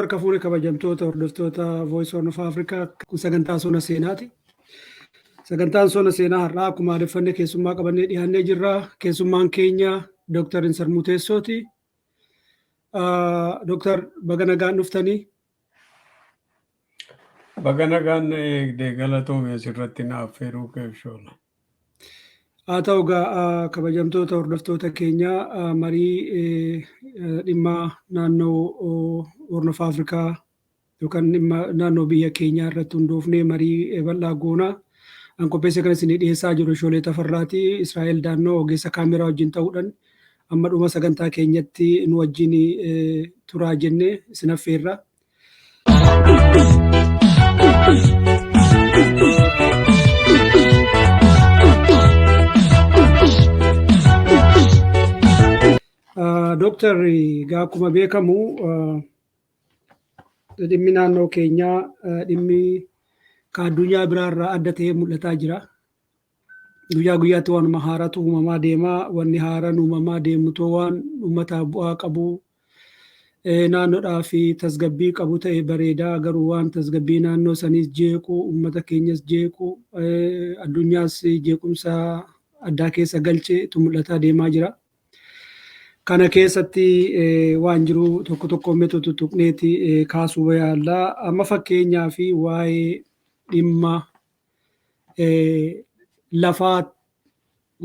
Harka fuune kabajamtoota hordoftoota Voice of Africa, kun sagantaa Sona Seenaati. Sagantaan Sona Seenaa har'aa akkuma aadeffanne keessummaa qabannee dhiyaannee jirra. Keessummaan keenya Dooktar Insarmuu Teessooti. Dooktar, baga nagaan dhuftanii. Baga nagaan na eegdee, galatoome asirratti na affeeruu keef, Shoola. Haa ta'u egaa, kabajamtoota hordoftoota keenyaa, marii dhimma naannoo Horn of Africa yookaan dhimma naannoo biyya keenyaa irratti hundoofnee marii bal'aa goona. An qopheessa kan isinii dhiyeessaa jiru Shoolee Tafarraati. Israa'el Daannoo ogeessa kaameraa wajjin ta'uudhaan amma dhuma sagantaa keenyatti nu wajjin turaa jennee isin affeerra. Dooktar, egaa akkuma beekamu dhimmi naannoo keenyaa dhimmi ka addunyaa biraarraa adda ta'ee mul'ataa jira. Guyyaa guyyaatti waanuma haaraatu uumamaa deema. Wanni haaraan uumamaa deemu too waan uummataaf bu'aa qabu, naannoodhaa fi tasgabbii qabu ta'e bareedaa, garuu waan tasgabbii naannoo saniis jeequ, uummata keenyas jeequ, addunyaas jeequmsa addaa keessa galcheetu mul'ataa deemaa jira. Kana keessatti waan jiru tokko tokko meetu tuttuqneeti kaasuu yaalla. Amma fakkeenyaa fi waa'ee dhimma lafaa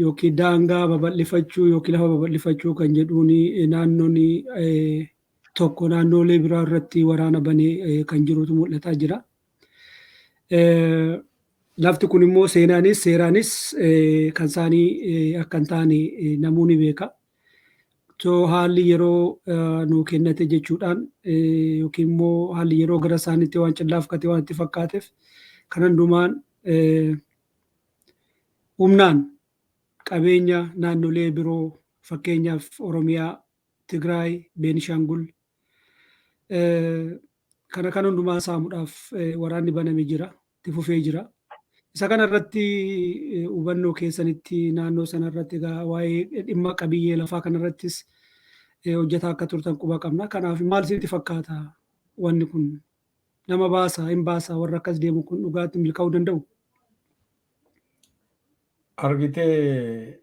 yookiin daangaa babal'ifachuu yookiin lafa babal'ifachuu kan jedhuun naannoon tokko naannoolee biraa irratti waraana banee kan jirutu mul'ataa jira. Lafti kun immoo seenaanis seeraanis kan isaanii akka hin taane namuu ni beeka. So haalli yeroo nuu kennate jechuudhaan yookiin immoo haalli yeroo gara isaaniitti waan cillaafkate waan itti fakkaateef kan hundumaan humnaan qabeenya naannolee biroo, fakkeenyaaf Oromiyaa, Tigraay, Beenishaangul kana kan hundumaa saamuudhaaf waraanni baname jira, itti fufee jira. Isa kana irratti hubannoo keessanitti naannoo sana irratti egaa waa'ee dhimma qabiyyee lafaa kana irrattis hojjetaa akka turtan quba qabna. Kanaaf maal isinitti fakkaata wanni kun? Nama baasa, hin baasa, warra akkas deemu kun dhugaatti milkaa'uu danda'u? Argitee,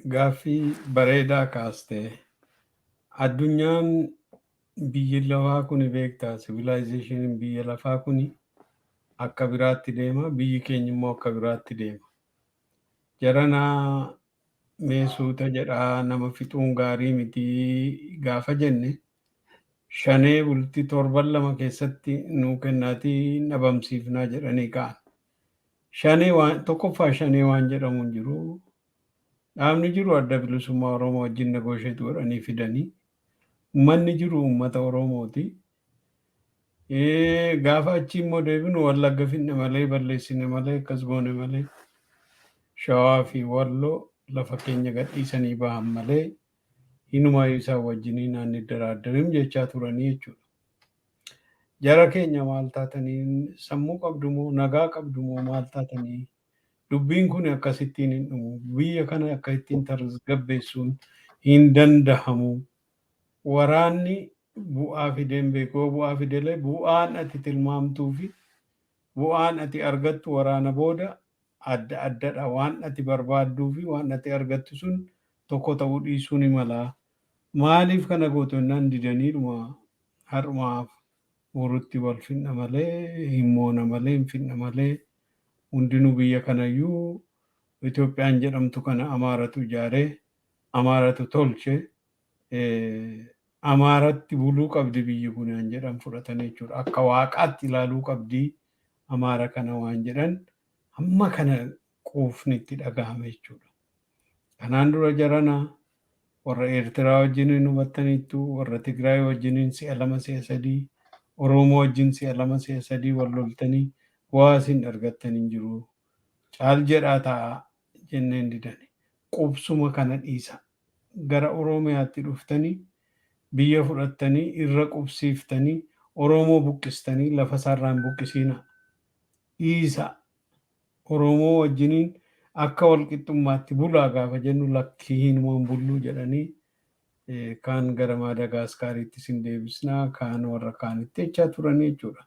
gaaffii bareedaa kaastee. Addunyaan biyyi lafaa kuni, beektaa, civilizationiin biyya lafaa kuni akka biraatti deema, biyyi keenya immoo akka biraatti deema. Jaranaa mee suuta jedhaa, nama fixuun gaarii miti gaafa jenne, shanee bultii torban 2 keessatti nuu kennaatii dhabamsiifnaa jedhanii ka'an. Shanee waan tokkoffaa shanee waan jedhamu hin jiru. Dhaabni jiru Adda Bilisummaa Oromoo wajjin negotiate godhanii fidanii. Uummanni jiru uummata Oromooti. Gaafa achi immoo deebinu, Wallagga finne malee, balleessine malee, akkas goone malee, Shawaa fi Walloo lafa keenya gadhiisanii bahan malee hinumaayyuu isaan wajjinii naanni daraaddarim jechaa turanii jechuudha. Jara keenya, maal taatanii? Sammuu qabdu moo, nagaa qabdu moo, maal taatanii? Dubbiin kun akkasittiin hin dhumu. Biyya kana akka ittiin tasgabbeessuun hin dandahamu. Waraanni bu'aa fideen beeku. Yoo bu'aa fidelee bu'aan ati tilmaamtuu fi bu'aan ati argattu waraana booda adda addadha. Waan ati barbaadduu fi waan ati argattu sun tokko ta'uu dhiisuu ni mala. Maaliif kana gootu jennaan didaniidhuma har'umaaf borutti wal finna malee, hin moona malee, hin finna malee, hundinuu biyya kanayyuu Itoophiyaan jedhamtu kana Amaaratu ijaaree, Amaaratu tolche, Amaaratti buluu qabdi biyyi kun waan jedhan fudhatan jechuudha. Akka waaqaatti ilaaluu qabdi Amaara kana waan jedhan hamma kana quufni itti dhagahame jechuudha. Kanaan dura jarana warra Eertiraa wajjiniin hubattaniittu, warra Tigraay wajjiniin si'a lama si'a sadii, Oromoo wajjin si'a lama si'a sadii wal loltanii bu'aa isin argattan hin jiru. Caal jedhaa ta'a jenneen didani. Qubsuma kana dhiisa. Gara Oromiyaatti dhuftanii biyya fudhattanii irra qubsiiftanii Oromoo buqqistanii lafa isaarraa hin buqqisiina. Dhiisa. Oromoo wajjiniin akka walqixxummaatti bulaa gaafa jennu, lakkii, hinumaan bulluu jedhanii. Kaan gara Maadagaaskaariitti sin deebisnaa, kaan warra kaanitti jechaa turanii jechuudha.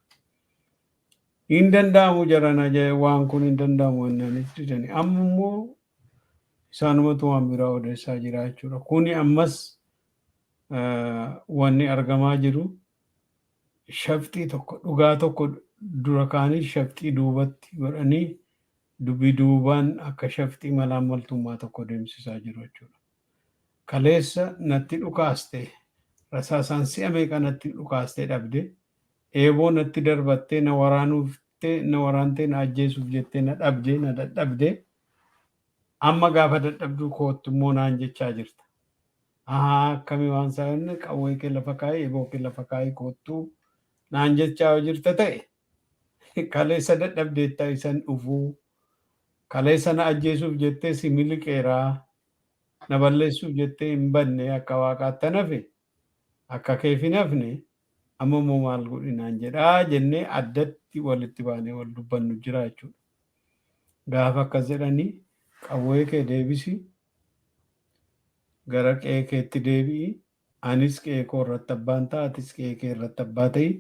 Hin danda'amu jarana, waan kun hin danda'amu jennaan didani. Amma immoo isaanumatu waan biraa odeessaa jira jechuudha. Kuni ammas wanni argamaa jiru shafxii tokko, dhugaa tokko dura kaanii shafxii duubatti godhanii, dubbii duubaan akka shafxii malaan maltummaa tokko deemsisaa jiru jechuudha. Kaleessa natti dhukaaste, rasaasaan si'a meeqa natti dhukaastee dhabde, eeboo natti darbattee na waraanuuf, na waraantee na ajjeesuuf jettee na dhabde, na dadhabde. Amma gaafa dadhabduu koottu immoo naan jechaa jirta. Ahaa, akkamii waan isaa jenne, qawwee kee lafa kaa'ee, eeboo kee lafa kaa'ee koottuu naan jechaa jirta ta'e, kaleessa dadhabdeetta isan dhufuu, kaleessa na ajjeesuuf jettee si miliqeeraa, na balleessuuf jettee hin badne, akka waaqaatti hafe, akka keef hin hafne. Amma immoo maal godhi naan jedhaa jennee addatti walitti baanee wal dubbannu jira jechuudha. Gaafa akkas jedhanii, qawwee kee deebisi, gara qe'ee keetti deebi'i, anis qe'ee koo irratti abbaan ta'a, atis qe'ee kee irratti abbaa ta'i,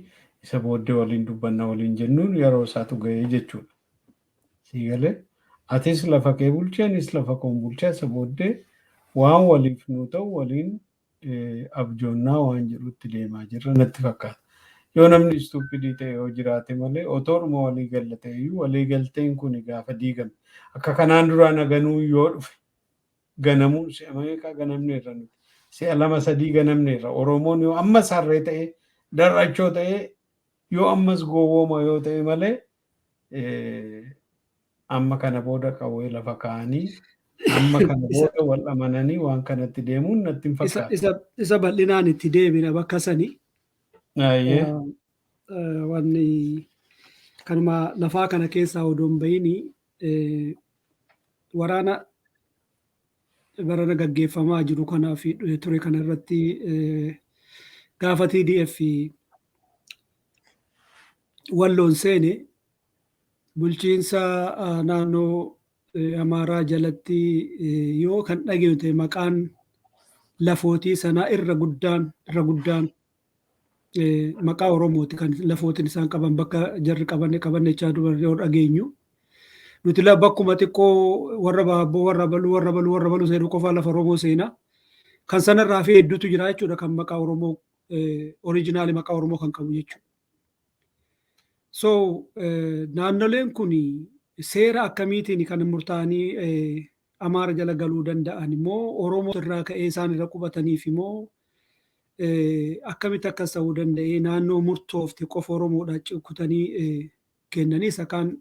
isa booddee waliin dubbanna waliin jennuun yeroo isaatu ga'ee jechuudha. Sii galee, atis lafa kee bulchee, anis lafa koon bulchaa, isa booddee waan waliif nu ta'u waliin abjoonnaa waan jedhutti deemaa jirra natti fakkaata. Yoo namni stupid ta'e yoo jiraate malee, otoodhuma walii galla ta'e iyyuu, walii galteen kun gaafa diigame akka kanaan duraa naganuu yoo dhufe, ganamuun si'a meeqa ganamne irra nuti, si'a lama sadii ganamne irra. Oromoon yoo ammas harree ta'e, darrachoo ta'e, yoo ammas gowwooma yoo ta'e malee, amma kana booda qawwee lafa kaa'anii, amma kana booda wal amananii waan kanatti deemuun natti hin fakkaatu. Isa bal'inaan itti deebina bakka sani. Wanni kanuma lafaa kana keessaa odoo hin bahini, waraana barana gaggeeffamaa jiru kanaa fi ture kana irratti, gaafa TDF Walloon seene, bulchiinsa naannoo Amaaraa jalatti yoo kan dhageenyu ta'e, maqaan lafootii sanaa irra guddaan maqaa Oromooti kan lafootiin isaan qaban, bakka jarri qabanne qabanne jechaa duran yoo dhageenyu. Nuti bakkuma xiqqoo warra baabboo, warra baluu, warra baluu, warra baluu seenu qofaa lafa Oromoo seenaa. Kan sanarraa fi hedduutu jira jechuudha, kan maqaa Oromoo, original maqaa Oromoo kan qabu jechuudha. So naannoleen kun seera akkamiitiin kan murtaa'anii Amaara jala galuu danda'an immoo, Oromoo irraa ka'ee isaan irra qubataniif immoo akkamitti akkas ta'uu danda'ee, naannoo murtoofte qofa Oromoodhaa kutanii kennanii isa kaan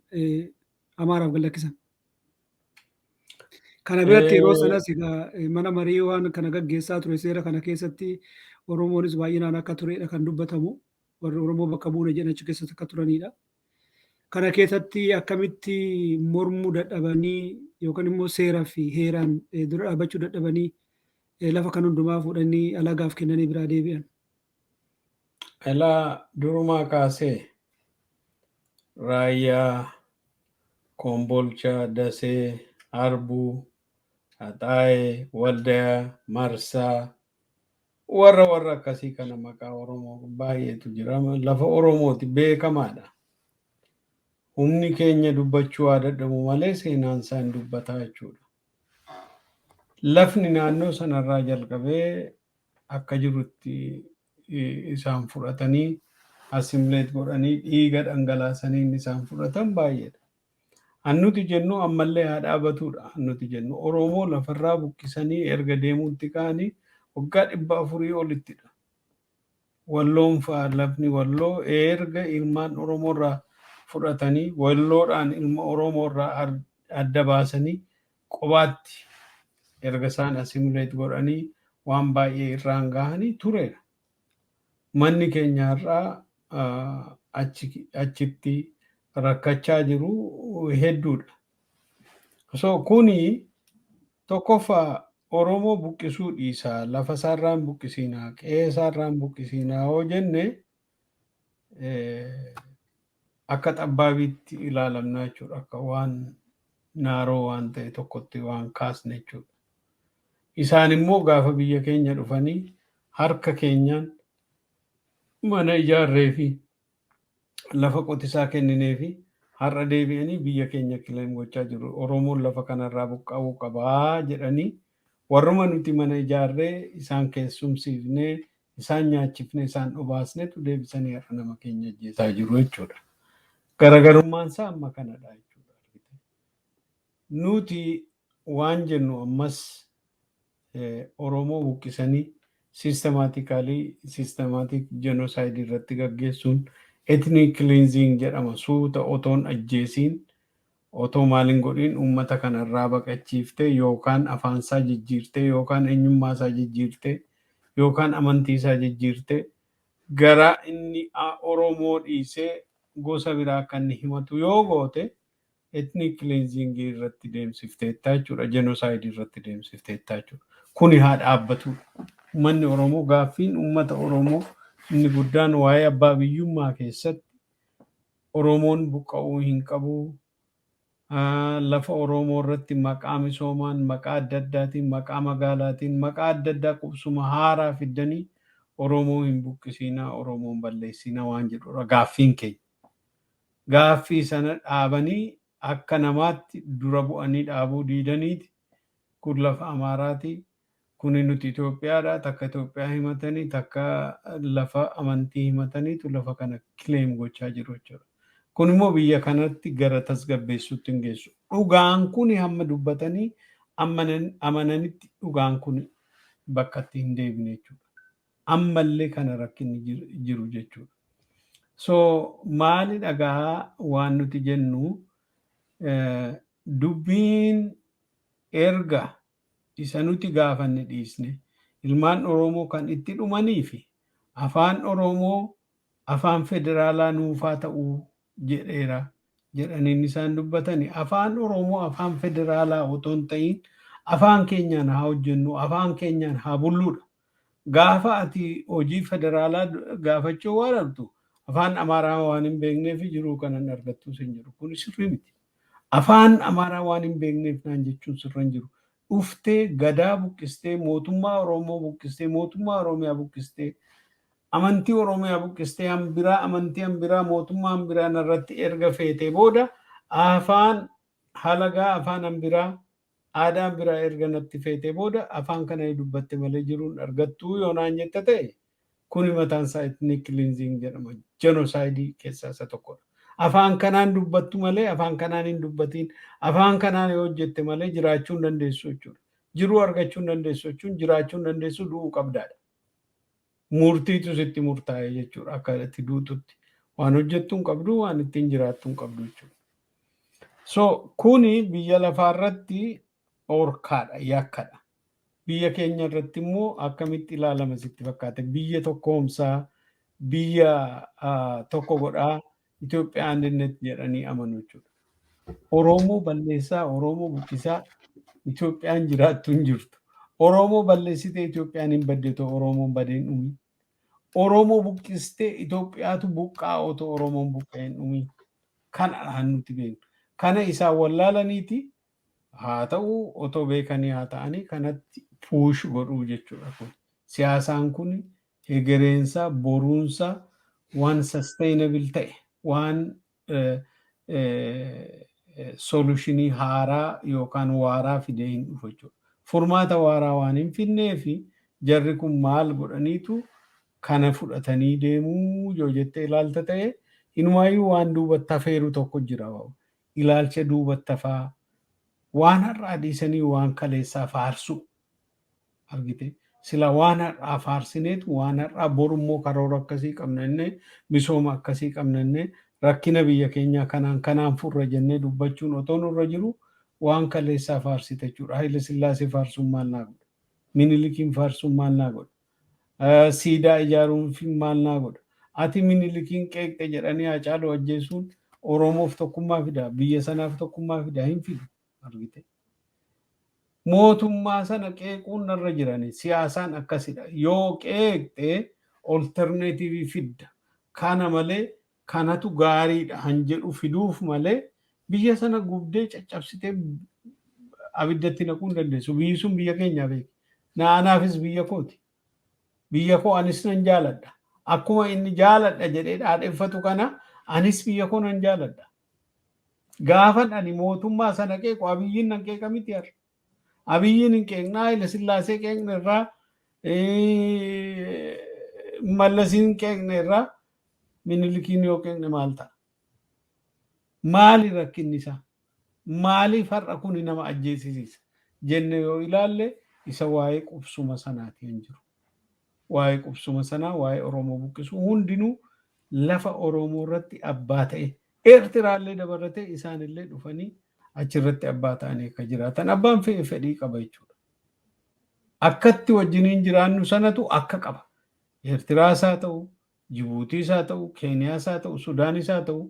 Amaaraaf gad lakkisan? Kana biratti yeroo sanas egaa mana marii waan kana gaggeessaa ture, seera kana keessatti Oromoonis baay'inaan akka turedha kan dubbatamu. Warri Oromoo bakka buune jedhan achi keessatti akka turanidha. Kana keessatti akkamitti mormuu dadhabanii yookaan immoo seeraa fi heeraan dura dhaabbachuu dadhabanii lafa kan hundumaa fuudhanii alagaaf kennanii biraa deebi'an? Ilaa, durumaa kaasee Raayyaa, Kombolcha, Dasee, Harbuu, Haxaayee, Waldayaa, Marsaa, warra akkasii kana maqaa Oromoo baay'eetu jira. Lafa Oromooti, beekamaadha. Humni keenya dubbachuu haa dadhabu malee seenaan isaa hin dubbataa jechuudha. Lafni naannoo sanarraa jalqabee akka jirutti isaan fudhatanii, assimilate godhanii, dhiiga dhangalaasanii isaan fudhatan baay'eedha. Annuti jennu ammallee haa dhaabatudha. Annuti jennu Oromoo lafarraa buqqisanii erga deemuutti ka'anii waggaa 400 olittidha. Walloon fa'aa, lafni Walloo erga ilmaan Oromoorraa fudhatanii, Walloodhaan ilma Oromoorraa adda baasanii qobaatti erga isaan assimilate godhanii waan baay'ee irraan gahanii tureera. Manni keenya har'aa achitti rakkachaa jiru hedduudha. So kuni tokkoffaa Oromoo buqqisuu dhiisaa, lafa isaarraa hin buqqisiinaa, qe'ee isaarraa hin buqqisiinaa yoo jenne, akka xabbaabiitti ilaalamna jechuudha. Akka waan naaroo waan ta'e tokkotti waan kaasne jechuudha. Isaan immoo gaafa biyya keenya dhufanii Harka keenyaan mana ijaarree fi lafa qotisaa kenninee fi har'a deebi'anii biyya keenya claim gochaa jiru. Oromoon lafa kanarraa buqqa'uu qabaa jedhanii warruma nuti mana ijaarree, isaan keessumsiifnee, isaan nyaachifnee, isaan obaasnetu deebisanii har'a nama keenya ajjeesaa jiru jechuudha. Garaagarummaan isaa amma kanadha jechuudha. Nuti waan jennu ammas, Oromoo buqqisanii systematically, systematic genocide irratti gaggeessuun ethnic cleansing jedhama. Suuta otoon ajjeesiin, otoo maaliin godhiin, uummata kanarraa baqachiiftee yookaan afaansaa jijjiirtee yookaan eenyummaasaa jijjiirtee yookaan amantiisaa jijjiirtee gara inni Oromoo dhiisee gosa biraa akka inni himatu yoo goote, ethnic cleansing irratti deemsifteetta jechuudha. Genocide irratti deemsifteetta jechuudha. Kuni haa dhaabbatudha. Uummanni Oromoo, gaaffiin uummata Oromoo inni guddaan waa'ee abbaa biyyummaa keessatti Oromoon buqqa'uu hin qabu. Lafa Oromoo irratti maqaa misoomaan, maqaa adda addaatiin, maqaa magaalaatiin, maqaa adda addaa qubsuma haaraa fiddanii Oromoo hin buqqisiinaa, Oromoon balleessinaa waan jedhudha gaaffiin keenya. Gaaffii sana dhaabanii akka namaatti dura bu'anii dhaabuu diidaniiti. Kun lafa Amaaraati. Kuni nuti Itoophiyaadha. Takka Itoophiyaa himatanii, takka lafa amantii himataniitu lafa kana claim gochaa jiru jechuudha. Kun immoo biyya kanatti gara tasgabbeessuutti hin geessu. Dhugaan kun hamma dubbatanii amananitti dhugaan kun bakkatti hin deebine jechuudha. Ammallee kana rakkinni jiru jechuudha. So maali dhagaa waan nuti jennu, dubbiin erga isa nuti gaafanne dhiisne, ilmaan Oromoo kan itti dhumanii fi afaan Oromoo afaan federaalaa nuufaa ta'uu jedheera jedhaniin isaan dubbatani. Afaan Oromoo afaan federaalaa otoo hin ta'in, afaan keenyaan haa hojjennu, afaan keenyaan haa bulluudha. Gaafa ati hojii federaalaa gaafachuu waan argatu, afaan Amaaraa waan hin beekneef jiruu kanan argattus hin jiru. Kun sirrii miti. Afaan Amaaraa waan hin beekneef naan jechuun sirra hin jiru. Dhuftee gadaa buqqistee, mootummaa Oromoo buqqistee, mootummaa Oromiyaa buqqistee, amantii Oromiyaa buqqistee, hambiraa amantii hambiraa, mootummaa hambiraa irratti erga feetee booda, afaan halagaa, afaan hambiraa, aadaa biraa erga natti feetee booda, afaan kana dubbatte malee jiruun argattuu yoo naan jette ta'e, kuni mataan isaa ethnic cleansing jedhama. Genocide keessaa isa tokkodha. Afaan kanaan dubbattu malee, afaan kanaan hin dubbatiin, afaan kanaan yoo hojjette malee jiraachuu hin dandeessu jechuudha. Jiruu argachuu hin dandeessu jechuun jiraachuu hin dandeessu, du'uu qabdaadha. Murtiitu sitti murtaa'e jechuudha akka itti duututti. Waan hojjettu hin qabdu, waan ittiin jiraattu hin qabdu jechuudha. So kuni biyya lafaarratti dhorkaadha, yakkadha. Biyya keenya irratti immoo akkamitti ilaalama sitti fakkaate? Biyya tokkoomsaa, biyya tokko godhaa, Itoophiyaa አንድነት jedhanii amanu jechuudha. Oromoo balleessaa, Oromoo buqqisaa, Itoophiyaan jiraattu hin jirtu. Oromoo balleessitee Itoophiyaan hin badde otoo Oromoon badee hin dhumin. Oromoo buqqistee Itoophiyaatu buqqaa otoo Oromoon buqqa'ee hin dhumin. Kana nuti beeknu. Kana isaan wallaalaniiti haa ta'u, otoo beekanii haa ta'anii, kanatti push godhuu jechuudha kun. Siyaasaan kun hegereensaa, boruunsaa waan sustainable ta'e, waan solution haaraa yookaan waaraa fidee hin dhufu jechuudha. Furmaata waaraa waan hin fidnee fi jarri kun maal godhaniitu kana fudhatanii deemuu yoo jettee ilaalta ta'e, inumaayyuu waan duubatti hafeeru tokko jira. Ilaalcha duubatti hafaa, waan har'aa dhiisanii waan kaleessaa faarsuu argite. Sila waan har'aa faarsineetu, waan har'aa borummoo karoora akkasii qabna jennee, misooma akkasii qabna jennee, rakkina biyya keenyaa kanaan kanaan furra jennee dubbachuun otoo nurra jiru, waan kaleessaa faarsite jechuudha. Haayile Sillaasee faarsuun maal naa godha? Minilikiin faarsuun maal naa godha? Siidaa ijaaruun maal naa godha? Ati Minilikiin qeeqxe jedhanii Haacaaluu ajjeesuun Oromoof tokkummaa fida, biyya sanaaf tokkummaa fida? Hin fidu, argite. Mootummaa sana qeequun narra jirani, siyaasaan akkasidha. Yoo qeeqxe alternative fidda. Kana malee, kanatu gaariidha han jedhu fiduuf malee, biyya sana gubdee caccabsitee abiddatti naquu hin dandeessu. Biyyi sun biyya keenyaa beeki. Anaafis biyya kooti. Biyya koo anis nan jaaladha. Akkuma inni jaaladha jedhee dhaadheffatu kana anis biyya koo nan jaaladha. Gaafan ani mootummaa sana qeequ Abiyyiin nan qeeqa miti har'a. Abiyyiin hin qeeqnaa, Haile Sillaasee qeeqne irraa, Mallasiin hin qeeqne irraa, Minilikiin yoo qeeqne maal ta'a? Maali rakkinni isaa? Maaliif har'a kuni nama ajjeesisiisa? Jenne yoo ilaalle isa waa'ee qubsuma sanaati hin jiru. Waa'ee qubsuma sanaa, waa'ee Oromoo buqqisuu, hundinuu lafa Oromoo irratti abbaa ta'e, Eertiraallee dabalatee isaanillee dhufanii achirratti abbaa ta'anii akka jiraatan abbaan fe'e fedhii qaba jechuudha. Akkatti wajjiniin jiraannu sanatu akka qaba. Eertiraas haa ta'u, Jibuutiis haa ta'u, Keeniyaas haa ta'u, Sudaanis haa ta'u,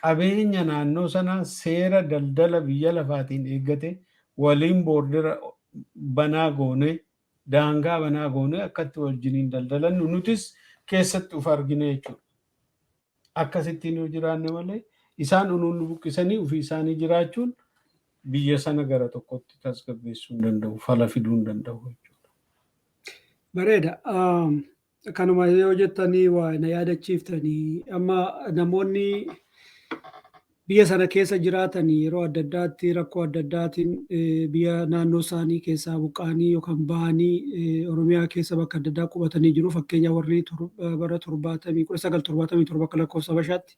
qabeenya naannoo sanaa seera daldala biyya lafaatiin eeggate waliin border banaa goonee, daangaa banaa goonee akkatti wajjiniin daldalannu nutis keessatti uf argine jechuudha. Akkasittiin yoo jiraanne malee isaan unuun nu buqqisanii ofii isaanii jiraachuun biyya sana gara tokkotti tasgabbeessuu hin danda'u, fala fiduu hin danda'u jechuudha. Bareeda. Kanuma yoo jettanii waa na yaadachiiftanii, amma namoonni biyya sana keessa jiraatan yeroo adda addaatti rakkoo adda addaatiin biyya naannoo isaanii keessaa buqqa'anii yookaan bahanii Oromiyaa keessa bakka adda addaa qubatanii jiru. Fakkeenya warri bara torbaatamii 1977 akka lakkoofsa Habashaatti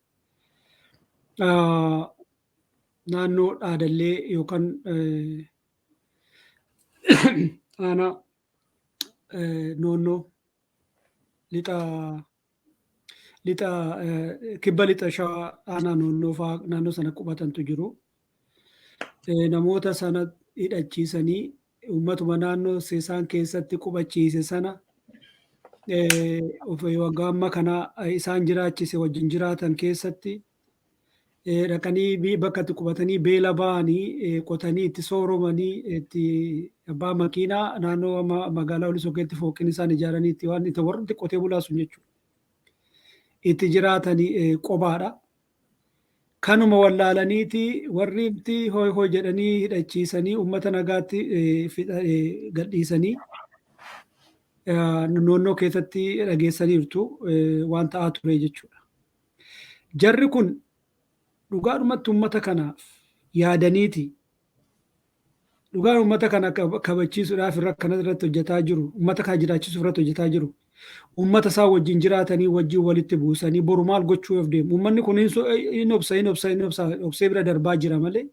naannoo Dhaadallee yookaan aanaa Noonnoo, lixa lixa kibba lixa Shawaa, aanaa Noonnoo fa'aa naannoo sana qubatantu jiru. Namoota sana hidhachiisanii uummatuma naannoo isaan keessatti qubachiise sana waggaa amma kana isaan jiraachise wajjin jiraatan keessatti dhaqanii bakka itti qubatanii beela ba'anii qotanii itti sooromanii, itti abbaa makiinaa naannoo magaalaa Walisoo keessatti fooqin isaan ijaaranii itti waan itti warri qotee bulaa sun jechuudha. Itti jiraatanii qobaadha. Kanuma wallaalaniiti warri itti hooy hooy jedhanii hidhachiisanii uummata nagaatti gadhiisanii Noonnoo keessatti dhageessaniirtu waan ta'aa ture jechuudha. Jarri kun dhugaadhumatti uummata kanaaf yaadaniiti. Dhugaan uummata kana kabachiisuudhaaf irra kana irratti hojjetaa jiru. Uummata kana jiraachisuuf irratti hojjetaa jiru. Uummata isaa wajjin jiraatanii wajjin walitti buusanii boru maal gochuuf deemu? Uummanni kun hin obsa, hin obsa, hin obsa, obsee bira darbaa jira malee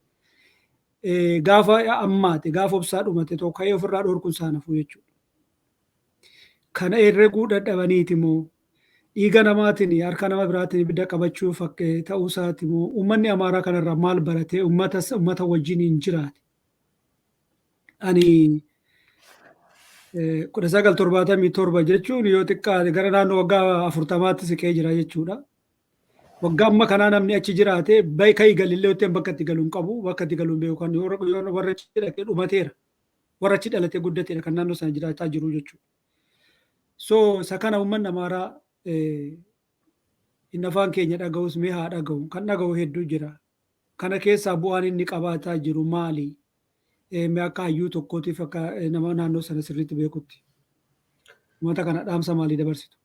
gaafa ammaate, gaafa obsaa dhumate tokko ka'ee ofirraa dhorkuun isaa nafuu jechuudha. Kana herreguu dadhabaniiti moo, dhiiga namaatiin harka nama biraatiin ibidda qabachuu ta'uu isaati moo, uummanni Amaaraa kanarraa maal baratee uummata wajjin hin jiraate? Ani 1977 jechuun yoo xiqqaate gara naannoo waggaa 40tti siqee jira jechuudha. Waggaa amma kanaa namni achi jiraate ka'ii galillee yoo bakka itti galu hin qabu, bakka itti galu hin beeku, kan yoo warra achi dhaqee dhumateera. Warra achi dhalatee guddateedha kan naannoo sana jiraataa jiru jechuudha. So isa kana uummanni Amaaraa inni afaan keenya dhaga'us mee haa dhaga'u. Kan dhaga'u hedduu jira. Kana keessaa bu'aan inni qabaataa jiru maali? Mee akka hayyuu tokkootiif, akka nama naannoo sana sirriitti beekutti, uummata kana dhaamsa maalii dabarsitu?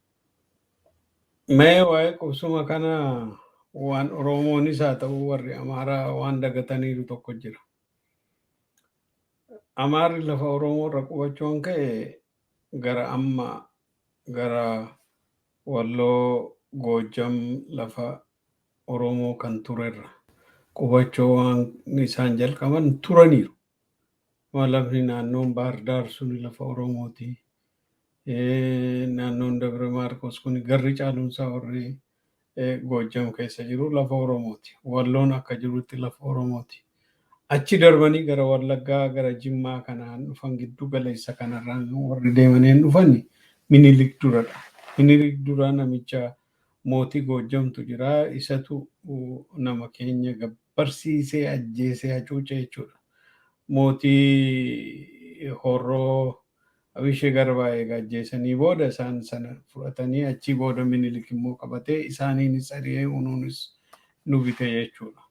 Mee waa'ee qubsuma kana waan Oromoonis haa ta'u warri Amaaraa waan dagataniiru tokko jira. Amaarri lafa Oromoo irra qubachuun ka'e gara amma gara Walloo, Goojjam, lafa Oromoo kan turerra qubachuu waan isaan jalqaban turaniiru. Lafni naannoon Baahir suni lafa Oromooti. Naannoon Dabra Maarqos kun garri caaluunsaa warri Goojjam keessa jiru lafa Oromooti. Walloon akka jirutti lafa Oromooti. Achi darbanii gara Wallaggaa, gara Jimmaa kanaan dhufan, giddu galeessa kanarraan warri deemanii dhufan Minilik duradha. Minilik dura namicha mootii Goojjamtu jira. Isatu nama keenya gabbarsiisee ajjeesee hacuuce jechuudha. Mootii Horroo Abishee Garbaa eega ajjeesanii booda isaan sana fudhatanii achii booda Minilik immoo qabatee isaaniinis ari'ee unuunis nu bite jechuudha.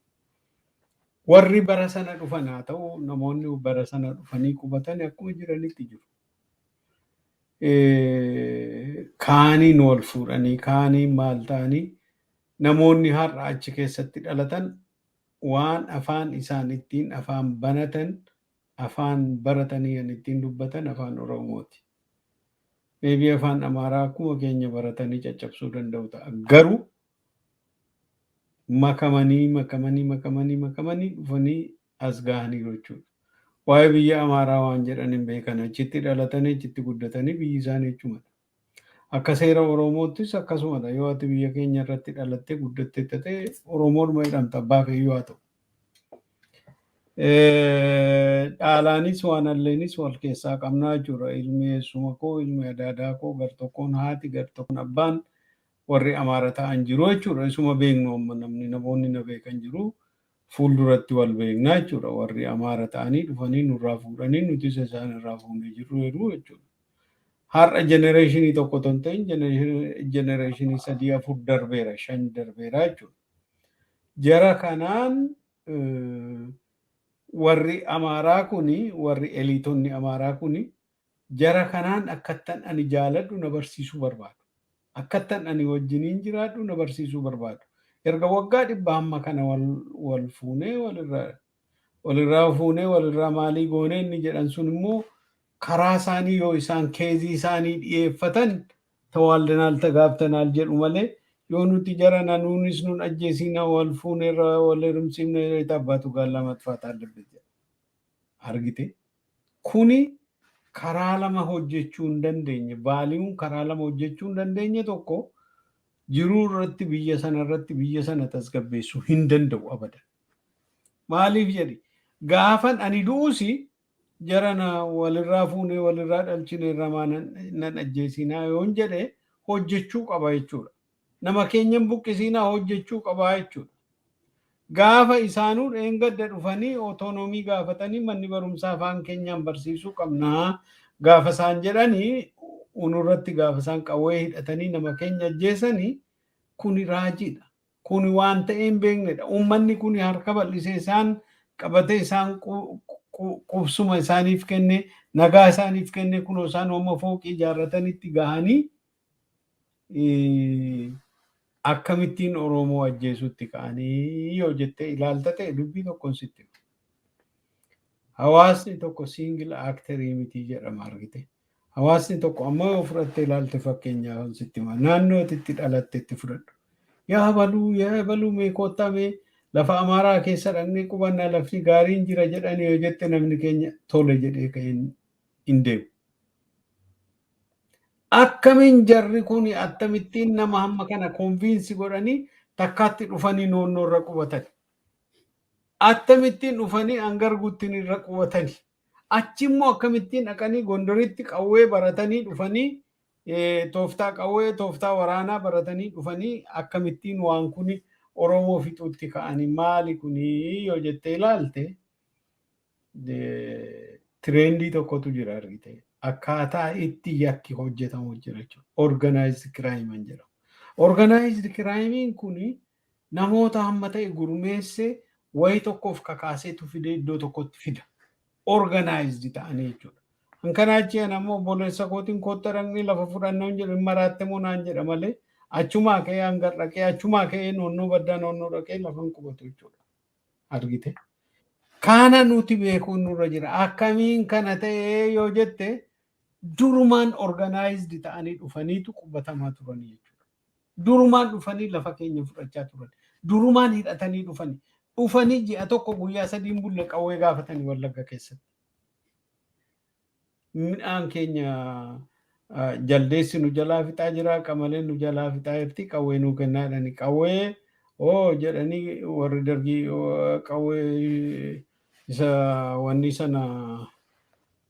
Warri bara sana dhufan haa ta'u, namoonni bara sana dhufanii qubatan akkuma jiranitti jiru. Kaaniin wal fuudhanii, kaaniin maal ta'anii, namoonni har'a achi keessatti dhalatan waan afaan isaan ittiin afaan banatan, afaan baratanii kan ittiin dubbatan afaan Oromooti. Maybe afaan Amaaraa akkuma keenya baratanii caccabsuu danda'u ta'a. Garuu makamanii makamanii makamanii makamanii dhufanii as gahaniiru jechuudha. Waa'ee biyya Amaaraa waan jedhan hin beekan. Achitti dhalatanii, achitti guddatanii, biyyi isaanii jechuudha. Akka seera Oromoottis akkasumadha. Yoo ati biyya keenya irratti dhalattee guddattee ta'e, Oromoodhuma jedhamta, abbaa feeyyuu haa ta'u. Dhaalaanis waan alleenis wal keessaa qabnaa jechuudha. Ilmi eessuma koo, ilmi adaadaa koo, gar tokkoon haati, gar tokkoon abbaan warri Amaara ta'an jiru jechuudha. Isuma beeknu amma namni, namoonni na beekan jiru. Fuulduratti wal beeknaa jechuudha. Warri Amaara ta'anii dhufanii nurraa fuudhanii, nutis isaan irraa fuunee jirru jedhu jechuudha. Har'a generation tokko otoo hin ta'in generation sadii, afur darbeera, shan darbeera jechuudha. Jara kanaan warri Amaaraa kuni, warri elite-onni Amaaraa kuni, jara kanaan akkattan ani jaaladhu na barsiisuu barbaadu. Akkattan ani wajjiniin jiraadhu na barsiisuu barbaadu. Erga waggaa 100 hamma kana wal fuunee, walirraa fuunee, walirraa maalii goonee inni jedhan sun immoo karaa isaanii yoo isaan case isaanii dhiyeeffatan ተዋልደናል ተጋብተናል jedhu malee, yoo nuti jara nanuunis nun ajjeesina, wal fuuneerra, wal heerumsiifne, አባቱ ጋላ መጥፋት አለበት jedha. Argite, kuni karaa lama hojjechuu hin dandeenye. Value-n karaa lama hojjechuu hin dandeenye tokko jiruu irratti, biyya sana irratti, biyya sana tasgabbeessuu hin danda'u abadan. Maaliif jedhi, gaafan ani du'usi jarana walirraa fuunee walirraa dhalchine irraa nan ajjeesinaa yoon jedhe hojjechuu qaba jechuudha. Nama keenyan buqqisiinaa hojjechuu qaba jechuudha. Gaafa isaanuu dheengadda dhufanii autonomy gaafatanii, manni barumsaa afaan keenyaan barsiisuu qabnaa gaafa isaan jedhanii, unurratti gaafa isaan qawwee hidhatanii nama keenya ajjeesanii, kuni raajiidha. Kuni waan ta'ee hin beeknedha. Uummanni kuni harka bal'isee isaan qabatee, isaan qubsuma isaaniif kenne, nagaa isaaniif kenne, kunoo isaan amma fooqii ijaarratanitti gahanii akkamittiin Oromoo ajjeesutti ka'anii yoo jettee ilaalta ta'e, dubbii tokkoon sitti hima. Hawaasni tokko single actor miti jedhama, argite. Hawaasni tokko amma yoo fudhattee ilaalte, fakkeenyaaf sitti hima. Naannoo ati itti dhalatte itti fudhadhu. Yaa baluu, yaa baluu, mee kottaa, mee lafa Amaaraa keessa dhaqnee qubannaa, lafti gaariin jira jedhanii yoo jette, namni keenya tole jedhee ka'ee hin deemu. Akkamiin jarri kun akkamittiin nama hamma kana convince godhanii takkaatti dhufanii noonnoo irra qubatan? Akkamittiin dhufanii Angarguttiin irra qubatani? Achi immoo akkamittiin dhaqanii Gondoritti qawwee baratanii dhufanii, tooftaa qawwee, tooftaa waraanaa baratanii dhufanii, akkamittiin waan kuni Oromoo fixuutti ka'anii, maali kuni yoo jettee ilaalte, trend tokkotu jira, argite. Akkaataa itti yakki hojjetamu jira jechuudha. Organized crime jedhamu. Organized crime kuni namoota hamma ta'e gurmeessee, wayii tokkoof kakaaseetu fidee iddoo tokkotti fida. Organized ta'anii jechuudha. Kan achi ani ammoo obboleessa kootiin kootta dhaqnee lafa fudhannaa hin jedhu, hin maraatte moo naan jedha malee, achumaa ka'ee hangar dhaqee, achumaa ka'ee noonnoo baddaa noonnoo dhaqee lafa hin qubatu jechuudha. Argite. Kana nuti beekuun nurra jira. Akkamiin kana ta'ee yoo jette, durumaan organized ta'anii dhufaniitu qubatamaa turanii jechuudha. Durumaan dhufanii lafa keenya fudhachaa turan. Durumaan hidhatanii dhufanii. Dhufanii ji'a tokko guyyaa sadiin bulle qawwee gaafatanii Wallagga keessatti. Midhaan keenya jaldeessi nu jalaa fixaa jira, qamaleen nu jalaa fixaa jirti, qawwee nuu kennaa jedhanii. Qawwee oo jedhanii warri Dargii qawwee isa wanni sana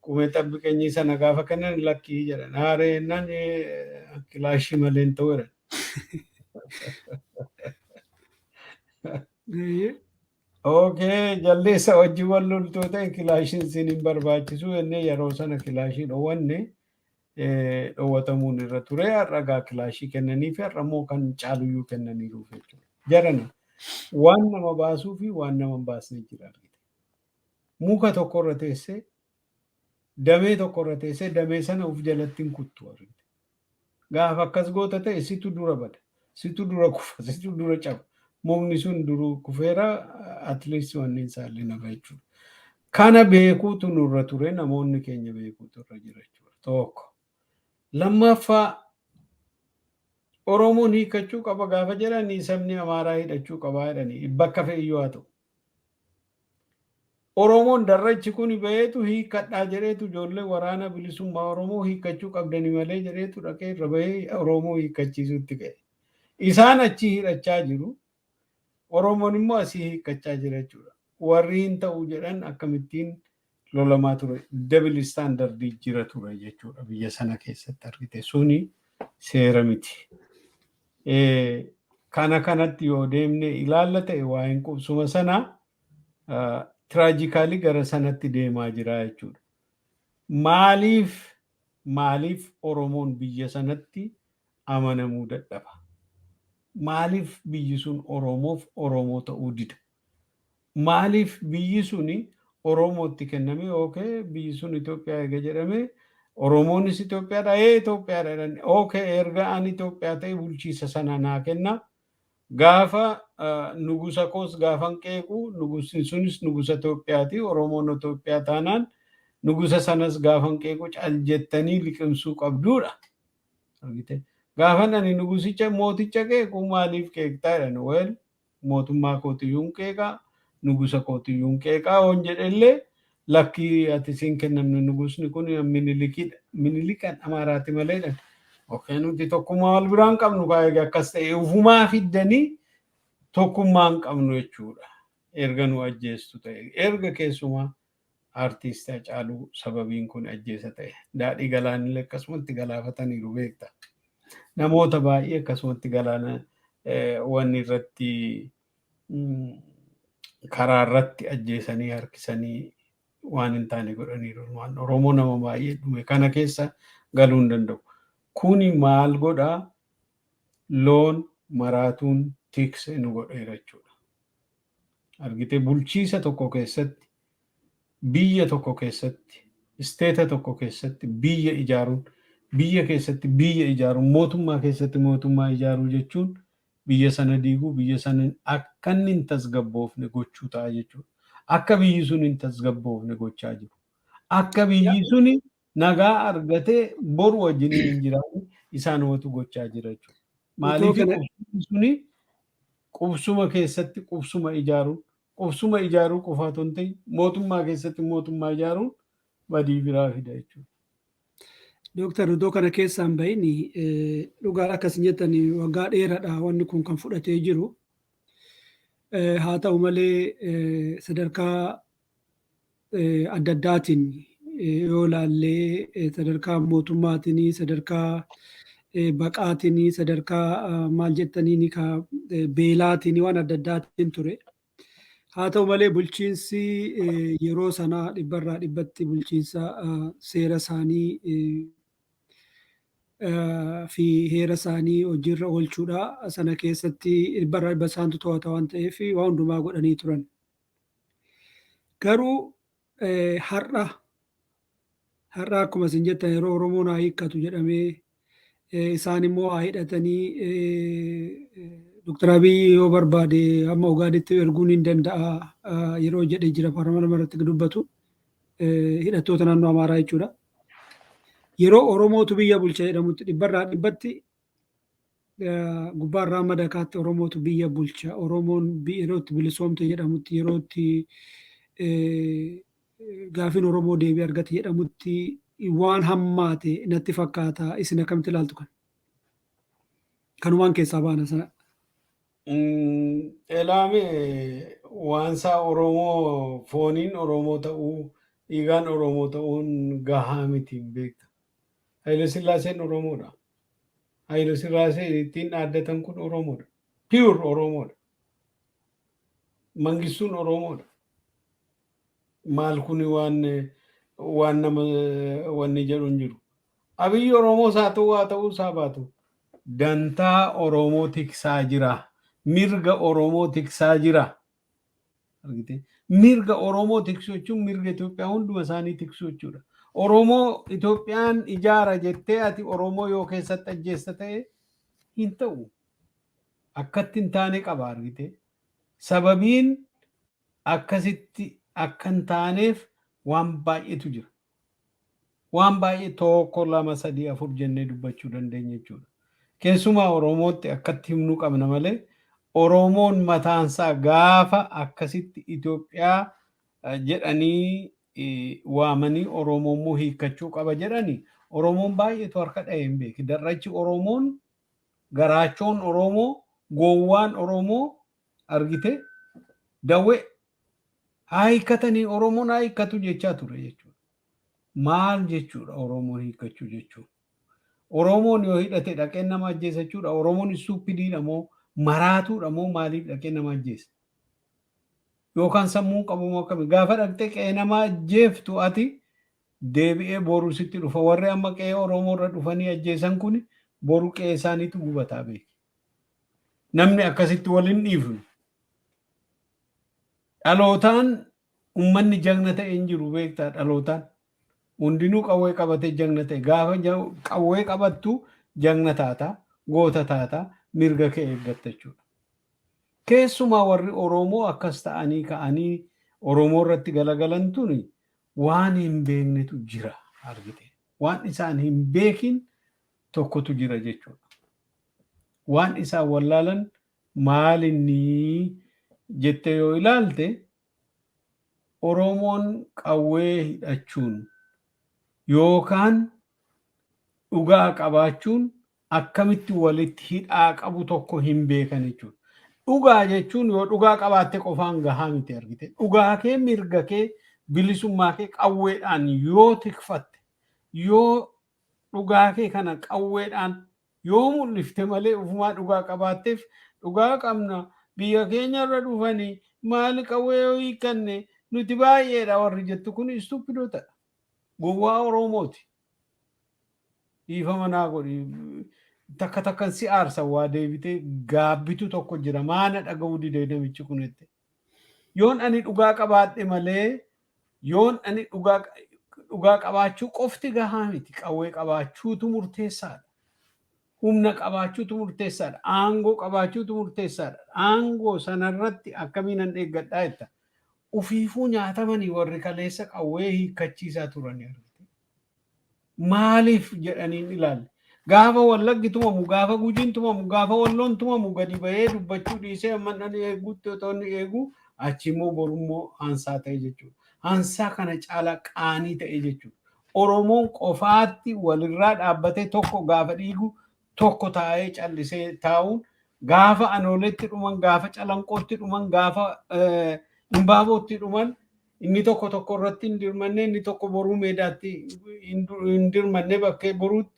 qumee xabbiqeenyii sana gaafa kennan, lakkii jedhan. Haaree jennaan, kilaashii malee hin ta'u jedhan. Okay, jaldeessa wajjin wal loltuu ta'e kilaashiin siin hin barbaachisu jennee yeroo sana kilaashii dhoowwanne, dhoowwatamuun irra ture. Har'a gaa kilaashii kennanii fi har'a immoo kan caaluyyuu kennaniiruuf jechuudha. Jarana waan nama baasuu fi waan nama hin baasne jira, argite. Muka tokko irra teessee Damee tokko irra teessee damee sana of jalatti hin kuttu. Gaafa akkas goota ta'e situ dura bada. Situ dura kufa. Situ dura caba. Mukni sun duruu kufeera, at least wanni isaallee nafa jechuudha. Kana beekuutu nurra ture, namoonni keenya beekuutu irra jira jechuudha. Tokko. Lammaffaa, Oromoon hiikkachuu qaba gaafa jedhanii, sabni Amaaraa hidhachuu qabaa jedhanii, bakka fe'iyyuu haa ta'u. Oromoon darrachi kun baheetu hiikkadhaa jedheetu, ijoollee waraana bilisummaa Oromoo hiikkachuu qabdanii malee jedheetu dhaqee irra bahee Oromoo hiikkachiisuutti ka'e. Isaan achi hidhachaa jiru. Oromoon immoo asii hiikkachaa jira jechuudha. Warri hin ta'u jedhan akkamittiin lolamaa ture? Double standard jira ture jechuudha biyya sana keessatti, argite, suni seera miti. Kana kanatti yoo deemne ilaalla ta'e, waa'een qubsuma sanaa tragically gara sanatti deemaa jira jechuudha. Maaliif Oromoon biyya sanatti amanamuu dadhaba? Maaliif biyyi sun Oromoof Oromoo ta'uu dida? Maaliif biyyi suni Oromootti kenname? Okay, biyyi sun Itoophiyaa eega jedhame, Oromoonis Itoophiyaadha, ee Itoophiyaadha jedhan. Okay, erga ani Itoophiyaa ta'e bulchiisa sana naa kenna. Gaafa nugusa koos gaafan qeequ, nugusni sunis nugusa Itoophiyaati. Oromoon Itoophiyaa taanaan nugusa sanas gaafan qeequ cal jettanii liqimsuu qabduudha. Argite? Gaafan ani nugusicha, mooticha qeequ, maaliif qeeqtaa jedhan. Well, mootummaa kootiyyuun qeeqaa, nugusa kootiyyuun qeeqaa hoon jedhellee, lakkii, ati siin kennamne, nugusni kun Minilikidha. Minilikan Amaaraati malee jedhan. Okay, nuti tokkummaa wal biraan qabnu kaa, egaa akkas ta'e ufumaa fiddanii tokkummaa hin qabnu jechuudha. Erga nu ajjeestu ta'e, erga keessumaa artiist Hacaaluu sababiin kun ajjeesa ta'e. Daadhii galaanillee akkasumatti galaafataniiru, beekta. Namoota baay'ee akkasumatti galaana wanni irratti, karaa irratti ajjeesanii harkisanii waan hin taane godhaniiru. Waan Oromoo nama baay'ee dhume kana keessa galuu hin danda'u. Kuni maal godhaa? Loon maraatuun tikse nu godheera jechuudha. Argitee, bulchiisa tokko keessatti, biyya tokko keessatti, state tokko keessatti biyya ijaaruun, biyya keessatti biyya ijaaruun, mootummaa keessatti mootummaa ijaaruu jechuun biyya sana diiguu, biyya sana akka inni hin tasgabboofne gochuu ta'a jechuudha. Akka biyyi sun hin tasgabboofne gochaa jiru. Akka biyyi suni nagaa argatee boru wajjiniin hin jiraanne isaanumatu gochaa jira jechuudha. Maaliif qubsumni suni, qubsuma keessatti qubsuma ijaaruun, qubsuma ijaaruu qofa otoo hin ta'in mootummaa keessatti mootummaa ijaaruun badii biraa fida jechuudha. Dooktar, iddoo kana keessaan bahin, dhugaa akkas jettan, waggaa dheeraadha wanni kun kan fudhatee jiru. Haa ta'u malee, sadarkaa adda addaatiin yoo ilaallee, sadarkaa mootummaatiin, sadarkaa baqaatiin, sadarkaa maal jettaniin, beelaatiin, waan adda addaatiin ture. Haa ta'u malee, bulchiinsi yeroo sanaa dhibbarraa dhibbatti bulchiinsa seera isaanii fi heera isaanii hojiirra oolchuudha. Sana keessatti dhibbarraa dhibba isaantu to'ata waan ta'eef waan hundumaa godhanii turan. Garuu har'a akkuma isin jettan, yeroo Oromoon haa hiikkatu jedhamee, isaan immoo haa hidhatanii, Dr. Abiy yoo barbaade hamma Ogaaditti erguun hin danda'a yeroo jedhee jira, paarlaamaa irratti dubbatu, hidhattoota naannoo Amaaraa jechuudha. Yeroo Oromootu biyya bulcha jedhamutti, dhibbarraa dhibbatti gubbaarraa hamma dakaatti Oromootu biyya bulcha. Oromoon yeroo itti bilisoomte jedhamutti, yeroo itti gaafiin Oromoo deebii argate jedhamutti waan hammaate natti fakkaata. Isin akkamitti ilaaltu kan? Kanumaan keessaa baana sana. Elaame, waansaa Oromoo fooniin Oromoo ta'uu, dhiigaan Oromoo ta'uun gahaa miti, hin beekta. Haile Sillaaseen Oromoodha. Haile Sillaaseen ittiin dhaaddatan kun Oromoodha. Pure Oromoodha. Mangistuun Oromoodha. Maal kuni waan nama wanni jedhu hin jiru. Abiyyi Oromoos haa ta'u, haa ta'uu isaa baatu, dantaa Oromoo tiksaa jira. Mirga Oromoo tiksaa jira. Argitee? Mirga Oromoo tiksuu jechuun mirga Itoophiyaa hunduma isaanii tiksuu jechuudha. Oromoo Itoophiyaan ijaara jettee ati Oromoo yoo keessatti ajjeessa ta'e hin ta'u. Akkatti hin taane qaba, argite. Sababiin akkasitti akka hin taaneef waan baay'eetu jira. Waan baay'ee tokko, lama, sadii, afur jennee dubbachuu dandeenya jechuudha. Keessumaa Oromootti akkatti himnuu qabna malee, Oromoon mataansaa gaafa akkasitti Itoophiyaa jedhanii waamanii Oromoo immoo hiikkachuu qaba jedhanii, Oromoon baay'eetu harka dha'ee hin beeki. Darrachi Oromoon, garaachoon Oromoo, gowwaan Oromoo, argite, dawwee haa hiikkatanii, Oromoon haa hiikkatu jechaa ture jechuudha. Maal jechuudha Oromoon hiikkachuu jechuun? Oromoon yoo hidhate dhaqee nama ajjeesa jechuudha. Oromoon stupidiidha moo, maraatuudha moo, maaliif dhaqee nama ajjeesa? Yookaan sammuu qabu moo akkami? Gaafa dhaqxee qe'ee nama ajjeeftu ati deebi'ee boru sitti dhufa. Warri amma qe'ee Oromoo irra dhufanii ajjeesan kun boru qe'ee isaaniitu gubataa beeki. Namni akkasitti waliin dhiifnu. Dhalootaan uummanni jagna ta'e hin jiru, beektaa, dhalootaan. Hundinuu qawwee qabatee jagna ta'e. Gaafa qawwee qabattu jagna taata, goota taata, mirga kee eeggatta jechuudha. Keessumaa warri Oromoo akkas ta'anii ka'anii Oromoo irratti galagalan tuni waan hin beeknetu jira, argite. Waan isaan hin beekin tokkotu jira jechuudha. Waan isaan wallaalan maalinni jettee yoo ilaalte, Oromoon qawwee hidhachuun yookaan dhugaa qabaachuun akkamitti walitti hidhaa qabu tokko hin beekan jechuudha. Dhugaa jechuun yoo dhugaa qabaatte qofaan gahaa miti, argite. Dhugaa kee, mirga kee, bilisummaa kee qawweedhaan yoo tikfatte, yoo dhugaa kee kana qawweedhaan yoo mul'ifte malee, ufumaa dhugaa qabaatteef dhugaa qabna, biyya keenya irra dhufanii maali, qawwee yoo hiikkanne nuti baay'eedha warri jettu kun stupidootadha. Gowwaa Oromooti. Dhiifama naa godhi. Takka takkan si aarsa, waa deebitee gaabbitu tokko jira. Maana dhaga'uu didee namichi kun jette. Yoon ani dhugaa qabaadhe malee, yoon ani dhugaa qabaachuu qofti gahaa miti. Qawwee qabaachuutu murteessaadha. Humna qabaachuutu murteessaadha. Aangoo qabaachuutu murteessaadha. Aangoo sanarratti akkamiin an eeggadhaa jetta. Ufiifuu nyaatamanii warri kaleessa qawwee hiikkachiisaa turanii, argite. Maaliif jedhaniin ilaalle. Gaafa Wallaggi tumamu, gaafa Gujiin tumamu, gaafa Walloon tumamu gadi bahee dubbachuu dhiisee amma inni eeguutti otoo inni eegu, achi immoo borummoo hansaa ta'e jechuudha. Hansaa kana caalaa qaanii ta'e jechuudha. Oromoon qofaatti walirraa dhaabbatee tokko gaafa dhiigu tokko taa'ee callisee taa'uun, gaafa Anooleetti dhuman, gaafa Calanqootti dhuman, gaafa Imbaabootti dhuman, inni tokko tokko irratti hin dirmanne, inni tokko boruu meedaatti hin dirmanne, bakkee boruutti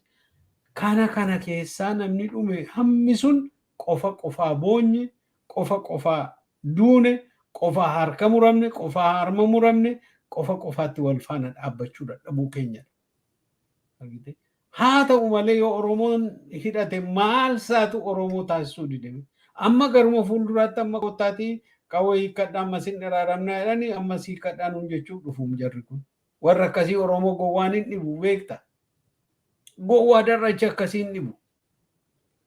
kana kana keessaa namni dhume hammi sun qofa qofaa boonye, qofa qofaa duune, qofa harka muramne, qofa harma muramne, qofa qofaatti wal faana dhaabbachuu dadhabuu keenyadha. Haa ta'u malee, yoo Oromoon hidhate maal isaatu Oromoo taasisuu dide? Amma garuma fuulduraatti amma kottaatii qawwee hiikkadhaa, ammas hin araaramnaa jedhanii, ammas hiikkadhaa nuun jechuuf dhufuum jarri kun. Warra akkasii Oromoo gowwaan hin dhibu, beekta. Gowwaa darracha akkasii hin dhibu.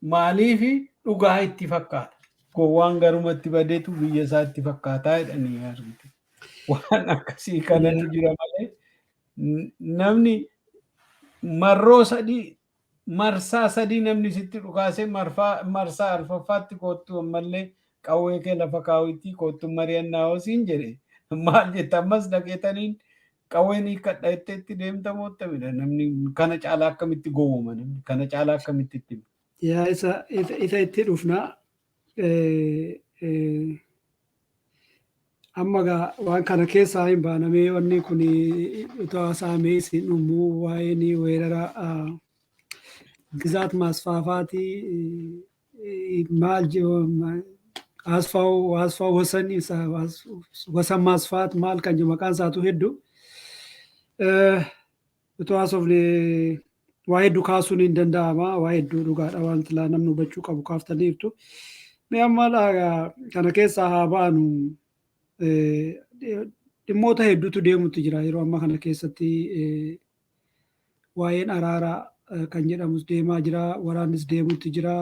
Maaliifi dhugaa itti fakkaata. Gowwaan garumatti badeetu biyya isaa itti fakkaataa jedhanii, argite. Waan akkasii kanatu jira malee, namni marroo sadii, marsaa sadii namni sitti dhukaasee, marsaa arfaffaatti koottu, ammallee qawwee kee lafa kaawwitti koottu mari'annaa hosiin jedhe maal jetta? Ammas dhaqeetaniin qawween hiikkadha jettee itti deemta moottamidha? Namni kana caalaa akkamitti gowwoma? Namni kana caalaa akkamitti itti hima? Yaa, isa itti dhufna. Amma gaa waan kana keessaa hin baanamee, wanni kun utuu haasa'amee isin dhumu, waa'een weerara ግዛት ማስፋፋት maal አስፋው ወሰን፣ ወሰን ማስፋት maal kan jedhu maqaan isaatu hedduu. Utuu haasofne waa hedduu kaasuun hin danda'ama. Waa hedduu dhugaadha, waan silaa namni hubachuu qabu kaaftaniirtu. Mee amma kana keessaa haa baanu. Dhimmoota hedduutu deemutu jira yeroo ammaa kana keessatti. Waa'een araaraa kan jedhamus deemaa jira. Waraannis deemutti jira.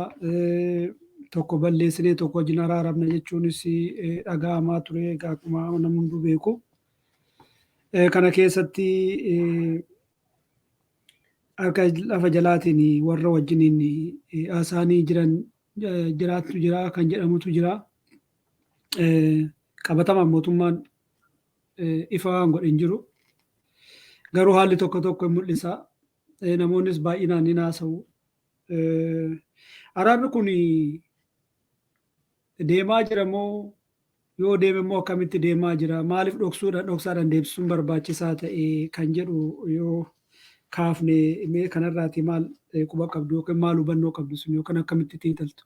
Tokko balleessinee tokko wajjin araaramna jechuunis dhaga'amaa ture egaa akkuma namni hunduu beeku. Kana keessatti harka lafa jalaatiin warra wajjiniin haasa'anii jiran jiraattu jira kan jedhamutu jira. Qabatamaan mootummaan ifa waan godhe hin jiru. Garuu haalli tokko tokko hin mul'isa. Namoonnis baay'inaan ni haasa'u. Araarri kun deemaa jira moo, yoo deeme immoo akkamitti deemaa jira? Maaliif dhoksuudhaan, dhoksaadhaan deebisuun barbaachisaa ta'e kan jedhu yoo kaafne, mee kanarraati maal quba qabdu yookiin maal hubannoo qabdu sun yookaan akkamitti xiinxaltu?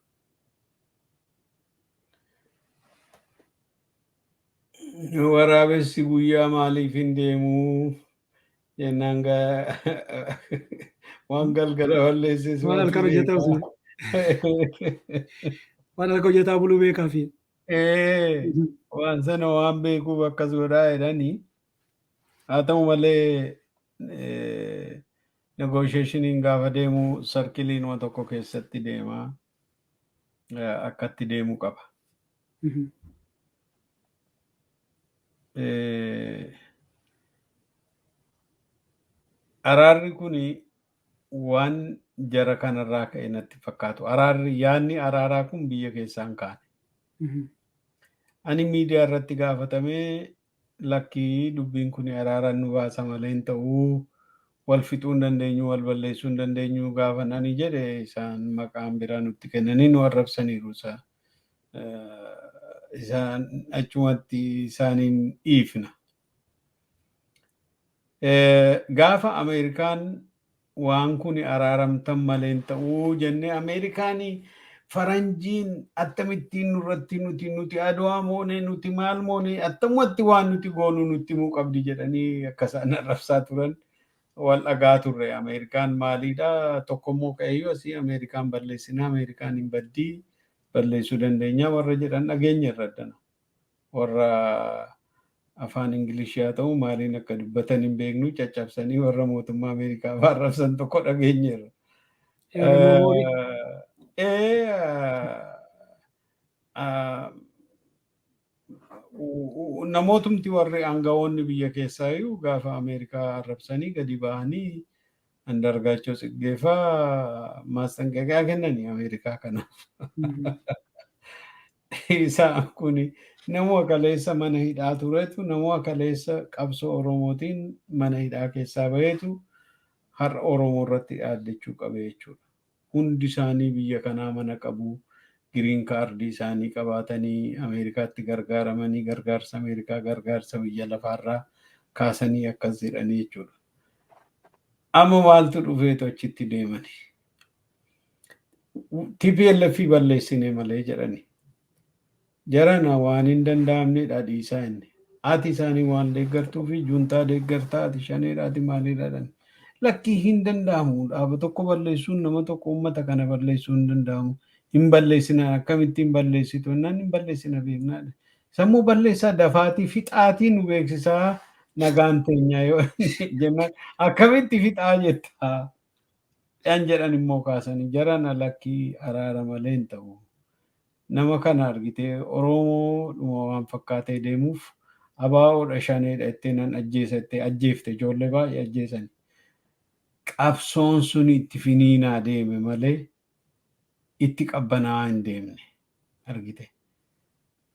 Waraabessi guyyaa maaliif hin deemuu jennaan, waan galgala balleesses. Waan halkan hojjetaa buluu. Waan halkan hojjetaa buluu beekaa fi. Waan sana waan beekuuf akkas godhaa jedhanii. Haa ta'u malee, negotiationiin gaafa deemu circleiinuma tokko keessatti deema. Akkatti deemuu qaba. Araarri kun waan jara kanarraa ka'e natti fakkaatu. Araarri, yaadni araaraa kun biyya keessaa hin kaane. Ani miidiyaa irratti gaafatamee, lakkii, dubbiin kun araaraan nu baasa malee hin ta'uu, wal fixuu hin dandeenyu, wal balleessuu hin dandeenyu gaafa ani jedhe, isaan maqaan biraa nutti kennanii nu arrabsaniiru. Isaan achumatti isaaniin dhiifna. Gaafa Ameerikaan waan kun araaramtan malee hin ta'uu jennee, Ameerikaan, faranjiin akkamittiin nurratti nuti Adwaa moone, nuti maal moone, attamumatti waan nuti goonu nutti himuu qabdi jedhanii akka isaan arrabsaa turan wal dhagaa turre. Ameerikaan maaliidha? Tokkommoo ka'eeyyuu asii Ameerikaan balleessinaa, Ameerikaan hin baddii, balleessuu dandeenya warra jedhan dhageenya irra addana. Warra afaan Ingilishii haa ta'u maaliin akka dubbatan hin beeknu, caccabsanii warra mootummaa Ameerikaa arrabsan tokko dhageenyeerra. Yeroo Namootumti warri aangawoonni biyya keessaayyuu gaafa Ameerikaa arrabsanii gadi ba'anii, Andargaachoo Tsiggeefaa ማስጠንቀቂያ kennanii Ameerikaa kanaaf. Isaan kun nama kaleessa mana hidhaa turetu, nama kaleessa qabsoo Oromootiin mana hidhaa keessaa bahetu har'a Oromoo irratti dhaaddachuu qabe jechuudha. Hundi isaanii biyya kanaa mana qabu. Green cardii isaanii qabaatanii Ameerikaatti gargaaramanii, gargaarsa Ameerikaa, gargaarsa biyya lafaarraa kaasanii akkas jedhanii jechuudha. Amma maaltu dhufeetu achitti deemani? TPLF balleessine malee jedhani. Jarana waan hin danda'amnedha, dhiisaa inni. Ati isaanii waan deeggartuu fi juntaa deeggartaa, ati shaneedha, ati maaliidha jedhani. Lakkii, hin danda'amu. Dhaaba tokko balleessuun, nama tokko, uummata kana balleessuu hin danda'amu. Hin balleessina, akkamittiin balleessitu jennaan, hin balleessina beeknaa. Sammuu balleessaa, dafaatii fixaatii nu beeksisaa, nagaan teenya yoo jennaan, akkamitti fixaa jettaa? Dhan jedhan immoo kaasanii, jarana lakkii, araara malee hin ta'u. Nama kana argitee Oromoo dhuma waan fakkaatee deemuuf ABOdha, shaneedha jettee nan ajjeesa jettee ajjeefte, ijoollee baay'ee ajjeesan. Qabsoon sun itti finiinaa deeme malee itti qabbanaa'aa hin deemne argite.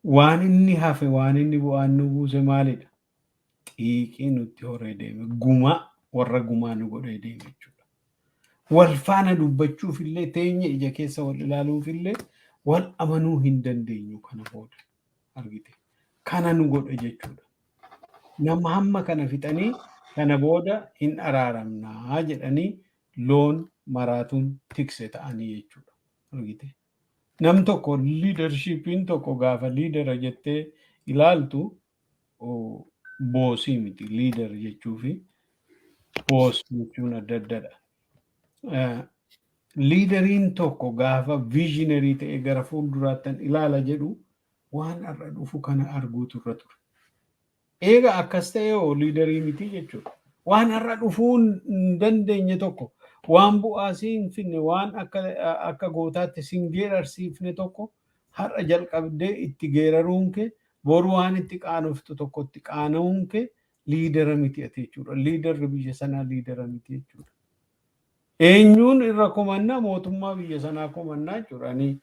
Waan inni hafe, waan inni bu'aan nu buuse maalidha? Xiiqii nutti horee deeme. Gumaa, warra gumaa nu godhee deeme jechuudha. Wal faana dubbachuuf illee, teenye ija keessa wal ilaaluuf illee, wal amanuu hin dandeenyu kana booda argite. Kana nu godhe jechuudha. Nama hamma kana fixanii kana booda hin araaramnaa jedhanii loon maraatuun tikse ta'anii jechuudha. Argite. Nam tokko, leadershipiin tokko gaafa leadera jettee ilaaltu bossii miti. Leader jechuu fi boss jechuun adda addadha. Leaderiin tokko gaafa visionary ta'e, gara fuulduraattan ilaala jedhu, waan har'a dhufu kana arguutu irra ture. Eega akkas ta'e hoo leaderii miti jechuudha. Waan har'a dhufuu hin dandeenye tokko, waan bu'aa si hin finne, waan akka gootaatti si hin geerarsiifne tokko har'a jalqabdee itti geeraruun kee, boru waan itti qaanoftu tokkotti qaana'uun kee, leader miti ati jechuudha. Leaderri biyya sanaa leader miti jechuudha. Eenyuun irra komannaa? Mootummaa biyya sanaa komannaa jechuudha. Ani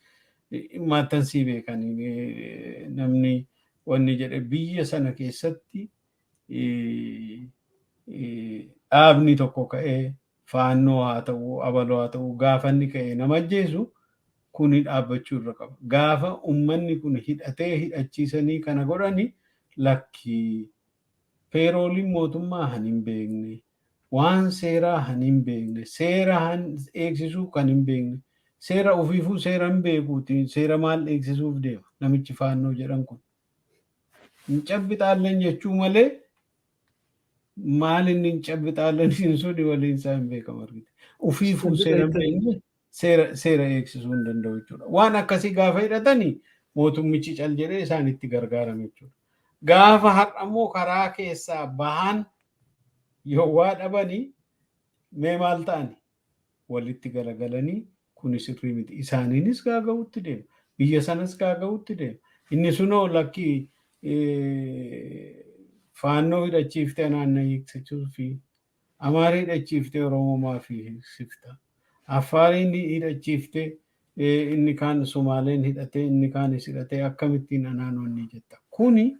maattansii beekanii namni wanni jedhe biyya sana keessatti dhaabni tokko ka'ee, Faannoo haa ta'u, abaloo haa ta'u, gaafa inni ka'ee nama ajjeesu kuni dhaabbachuu irra qaba. Gaafa uummanni kun hidhatee hidhachiisanii kana godhani, lakkii, payroll-iin mootummaa han hin beekne, waan seeraa han hin beekne, seera han eegsisuu kan hin beekne, seera ofiifuu seera hin beekuuti, seera maal eegsisuuf deema namichi Faannoo jedhan kun? Hin cabbixaalleen jechuu malee maal inni hin cabbixaalleen suni waliin isaa hin beekamu argite. Ofiifuu seera hin beekne seera eegsisuu hin danda'u jechuudha. Waan akkasii gaafa hidhatanii mootummichi cal jedhee isaan itti gargaarame jechuudha. Gaafa har'ammoo karaa keessaa bahan yoo waa dhabanii mee maal ta'ani? Walitti galagalanii kuni sirrii miti. Isaaniinis gaaga'utti deema. Biyya sanas gaaga'utti deema. Inni sunoo lakkii, Faannoo hidhachiiftee anaan na hiiksisuu fi Amaara hidhachiiftee Oromoo maaf hiiksifta? Affaariin hidhachiiftee, inni kaan Sumaaleen hidhatee, inni kaanis hidhatee, akkamittiin anaan wanni jetta? Kuni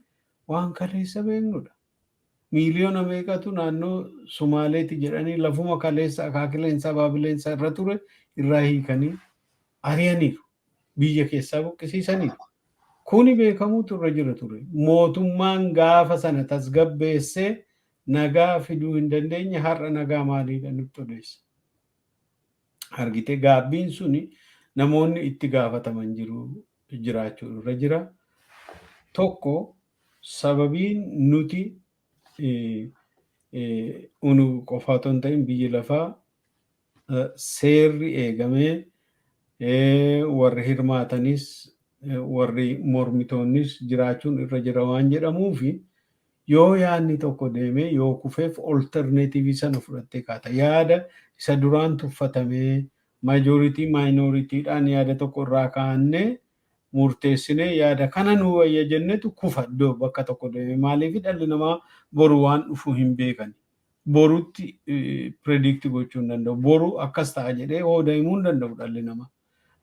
waan kaleessa beeknudha. Miiliyoona meeqatu naannoo Sumaaleeti jedhanii lafuma kaleessa akaakileensa abaabileensa irra ture irraa hiikanii ari'aniiru. Biyya keessaa buqqisiisaniiru. Kuni beekamuutu irra jira ture. Mootummaan gaafa sana tasgabbeessee nagaa fiduu hin dandeenye har'a nagaa maaliidha nutti odeessa? Argitee, gaabbiin suni namoonni itti gaafataman jiru jiraachuu irra jira. Tokko, sababiin nuti unu qofaa otoo hin ta'in biyyi lafaa seerri eegamee warri hirmaatanis warri mormitoonnis jiraachuun irra jira waan jedhamuufi, yoo yaadni tokko deemee yoo kufeef alternative sana fudhattee kaata. Yaada isa duraan tuffatamee majority minority-dhaan yaada tokko irraa kaa'annee murteessinee yaada kana nu wayya jennetu kufa iddoo bakka tokko deeme. Maaliif? Dhalli namaa boru waan dhufu hin beekan. Borutti predict gochuu hin danda'u. Boru akkas ta'a jedhee hooda himuu hin danda'u dhalli namaa.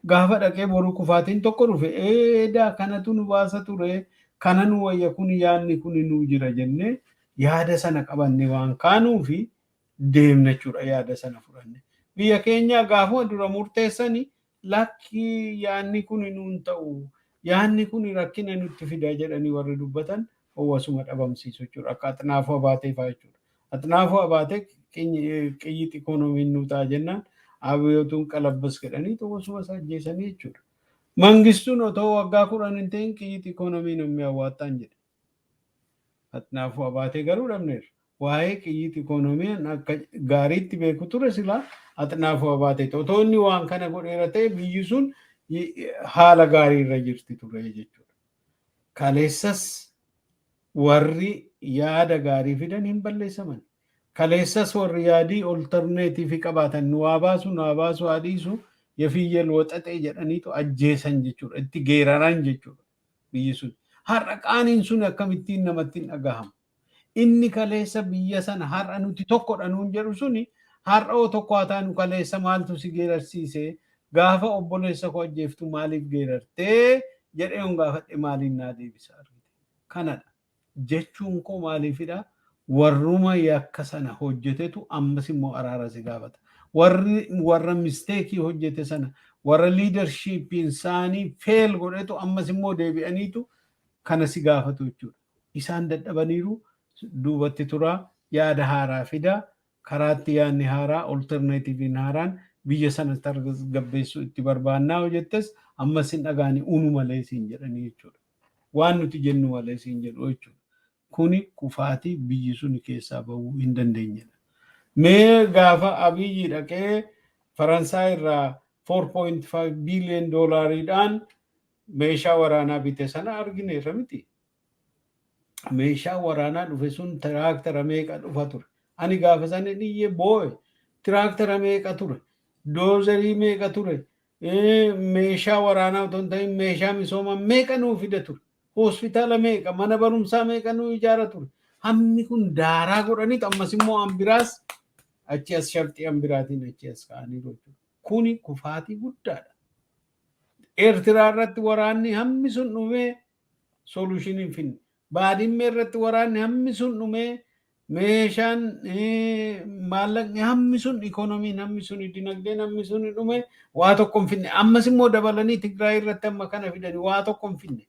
Gaafa dhaqee boru kufaatiin tokko dhufe, eedaa kanatu nu baasa ture, kana nu wayya, kun yaadni kun nu jira jennee yaada sana qabanne waan kaanuufi deemna jechuudha yaada sana fudhanne. Biyya keenya gaafuma dura murteessanii, lakki, yaadni kun nuun ta'u, yaadni kun rakkina nutti fida jedhanii warri dubbatan hawwaasuma dhabamsiisu jechuudha. Akka Axinaafuu Abaatee fa'aa jechuudha. Axinaafuu Abaatee qiyyiit ikoonomiin nuu ta'a jennaan abiyootuun qalabbas jedhanii hawwaasuma isaa ajjeesanii jechuudha. Mangistuun otoo waggaa 10 hin ta'in qiyyiit ikoonomiin hin mi'awwaattaan jedhe. Axinaafuu Abaatee garuu dhabneerra. Waa'ee qiyyiit ikoonomiin akka gaariitti beeku ture silaa Axinaafuu Abaatee. Otoo inni waan kana godheera ta'e biyyi sun haala gaarii irra jirti ture jechuudha. Kaleessas warri yaada gaarii fidan hin balleessaman. Kaleessas warri yaadii alternative qabaatan nu haa baasu, nu haa baasu, haa dhiisu, የፍየል ወጠጤ jedhaniitu ajjeesan jechuudha. Itti geeraran jechuudha biyyi sun. Har'a qaaniin sun akkamittiin namatti hin dhagahamu? Inni kaleessa biyya sana har'a nuti tokkodha nuun jedhu suni har'a oo tokko haa taanu, kaleessa maaltu si geerarsiise? Gaafa obboleessa koo ajjeeftu maaliif geerartee jedhee on gaafadhe maaliin naa deebisa? Kanadha. Jechuun koo maaliifidha? Warruma yakka sana hojjetetu ammas immoo araara si gaafata. Warri warra mistake hojjete sana, warra leadership-iin isaanii fail godhetu ammas immoo deebi'aniitu kana si gaafatu jechuudha. Isaan dadhabaniiru, duubatti turaa, yaada haaraa fidaa, karaatti yaadni haaraa, alternative-iin haaraan biyya sana tasgabbeessuu itti barbaannaa hojjettes ammas hin dhagaani, unu malee siin jedhanii jechuudha. Waan nuti jennu malee siin jedhu jechuudha. Kuni kufaatii biyyi sun keessaa bahuu hin dandeenyedha. Mee gaafa Abiyyi dhaqee Faransaay irraa 4.5 biiliyoon doolaariidhaan meeshaa waraanaa bite sana argineerra miti? Meeshaa waraanaa dhufe sun tiraaktara meeqa dhufa ture? Ani gaafa sana dhiyyee boo'e. Tiraaktara meeqa ture? Doozerii meeqa ture? Meeshaa waraanaa otoo hin ta'in meeshaa misoomaa meeqa nuu fida ture? Hospitaala meeqa? Mana barumsaa meeqa nuu ijaara ture? Hammi kun daaraa godhaniitu ammas immoo hambiraas achi as shafxii hambiraatiin achi as ka'anii jechuudha. Kuni kufaatii guddaadha. Eertiraa irratti waraanni hammi sun dhumee solution hin finne. Baadimmee irratti waraanni hammi sun dhumee, meeshaan, maallaqni hammi sun, ikoonomiin hammi sun, dinagdeen hammi sun dhume, waa tokko hin finne. Ammas immoo dabalanii Tigraay irratti amma kana fidanii waa tokko hin finne.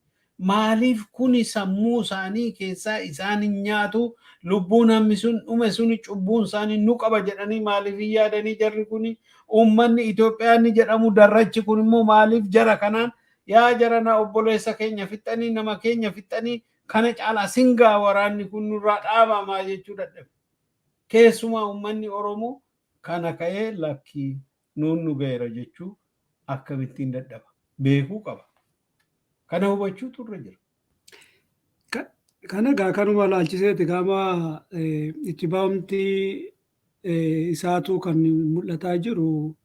Maaliif? Kuni sammuu isaanii keessaa isaan hin nyaatu. Lubbuun hammi sun dhume suni cubbuun isaanii nu qaba jedhanii maaliif hin yaadanii jarri kuni? Uummanni Itoophiyaa inni jedhamu darrachi kun immoo maaliif jara kanaan, yaa jarana, obboleessa keenya fixanii, nama keenya fixanii, kana caalaa singaa waraanni kun nurraa dhaabamaa jechuu dadhabe? Keessumaa uummanni Oromoo kana ka'ee lakkii nuun nu ga'eera jechuu akkamittiin dadhaba? Beekuu qaba. Kana hubachuutu irra jira. Kana egaa kanuma ilaalchiseeti gama itti ba'umti isaatu kan mul'ataa jiru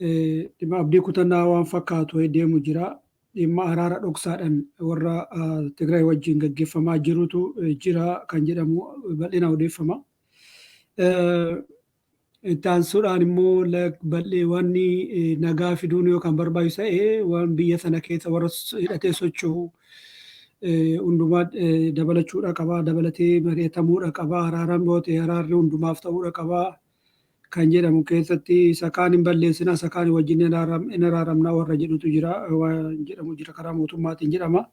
dhimma abdii kutannaa waan fakkaatu deemu jira. Dhimma araara dhoksaadhaan warra Tigraay wajjin gaggeeffamaa jirutu jira kan jedhamu bal'inaan odeeffama. Itti aansuudhaan immoo bal'ee wanni nagaa fiduun yookaan barbaachisu ta'e, waan biyya sana keessa warra hidhatee socho'u hundumaa dabalachuudha qaba. Dabalatee mari'atamuudha qaba. Araaraan yoo ta'e araarri hundumaaf ta'uudha qaba. Kan jedhamu keessatti isa kaan hin balleessina, isa kaan wajjin hin araaramna warra jedhutu jira, waan jedhamu jira, karaa mootummaatiin jedhama.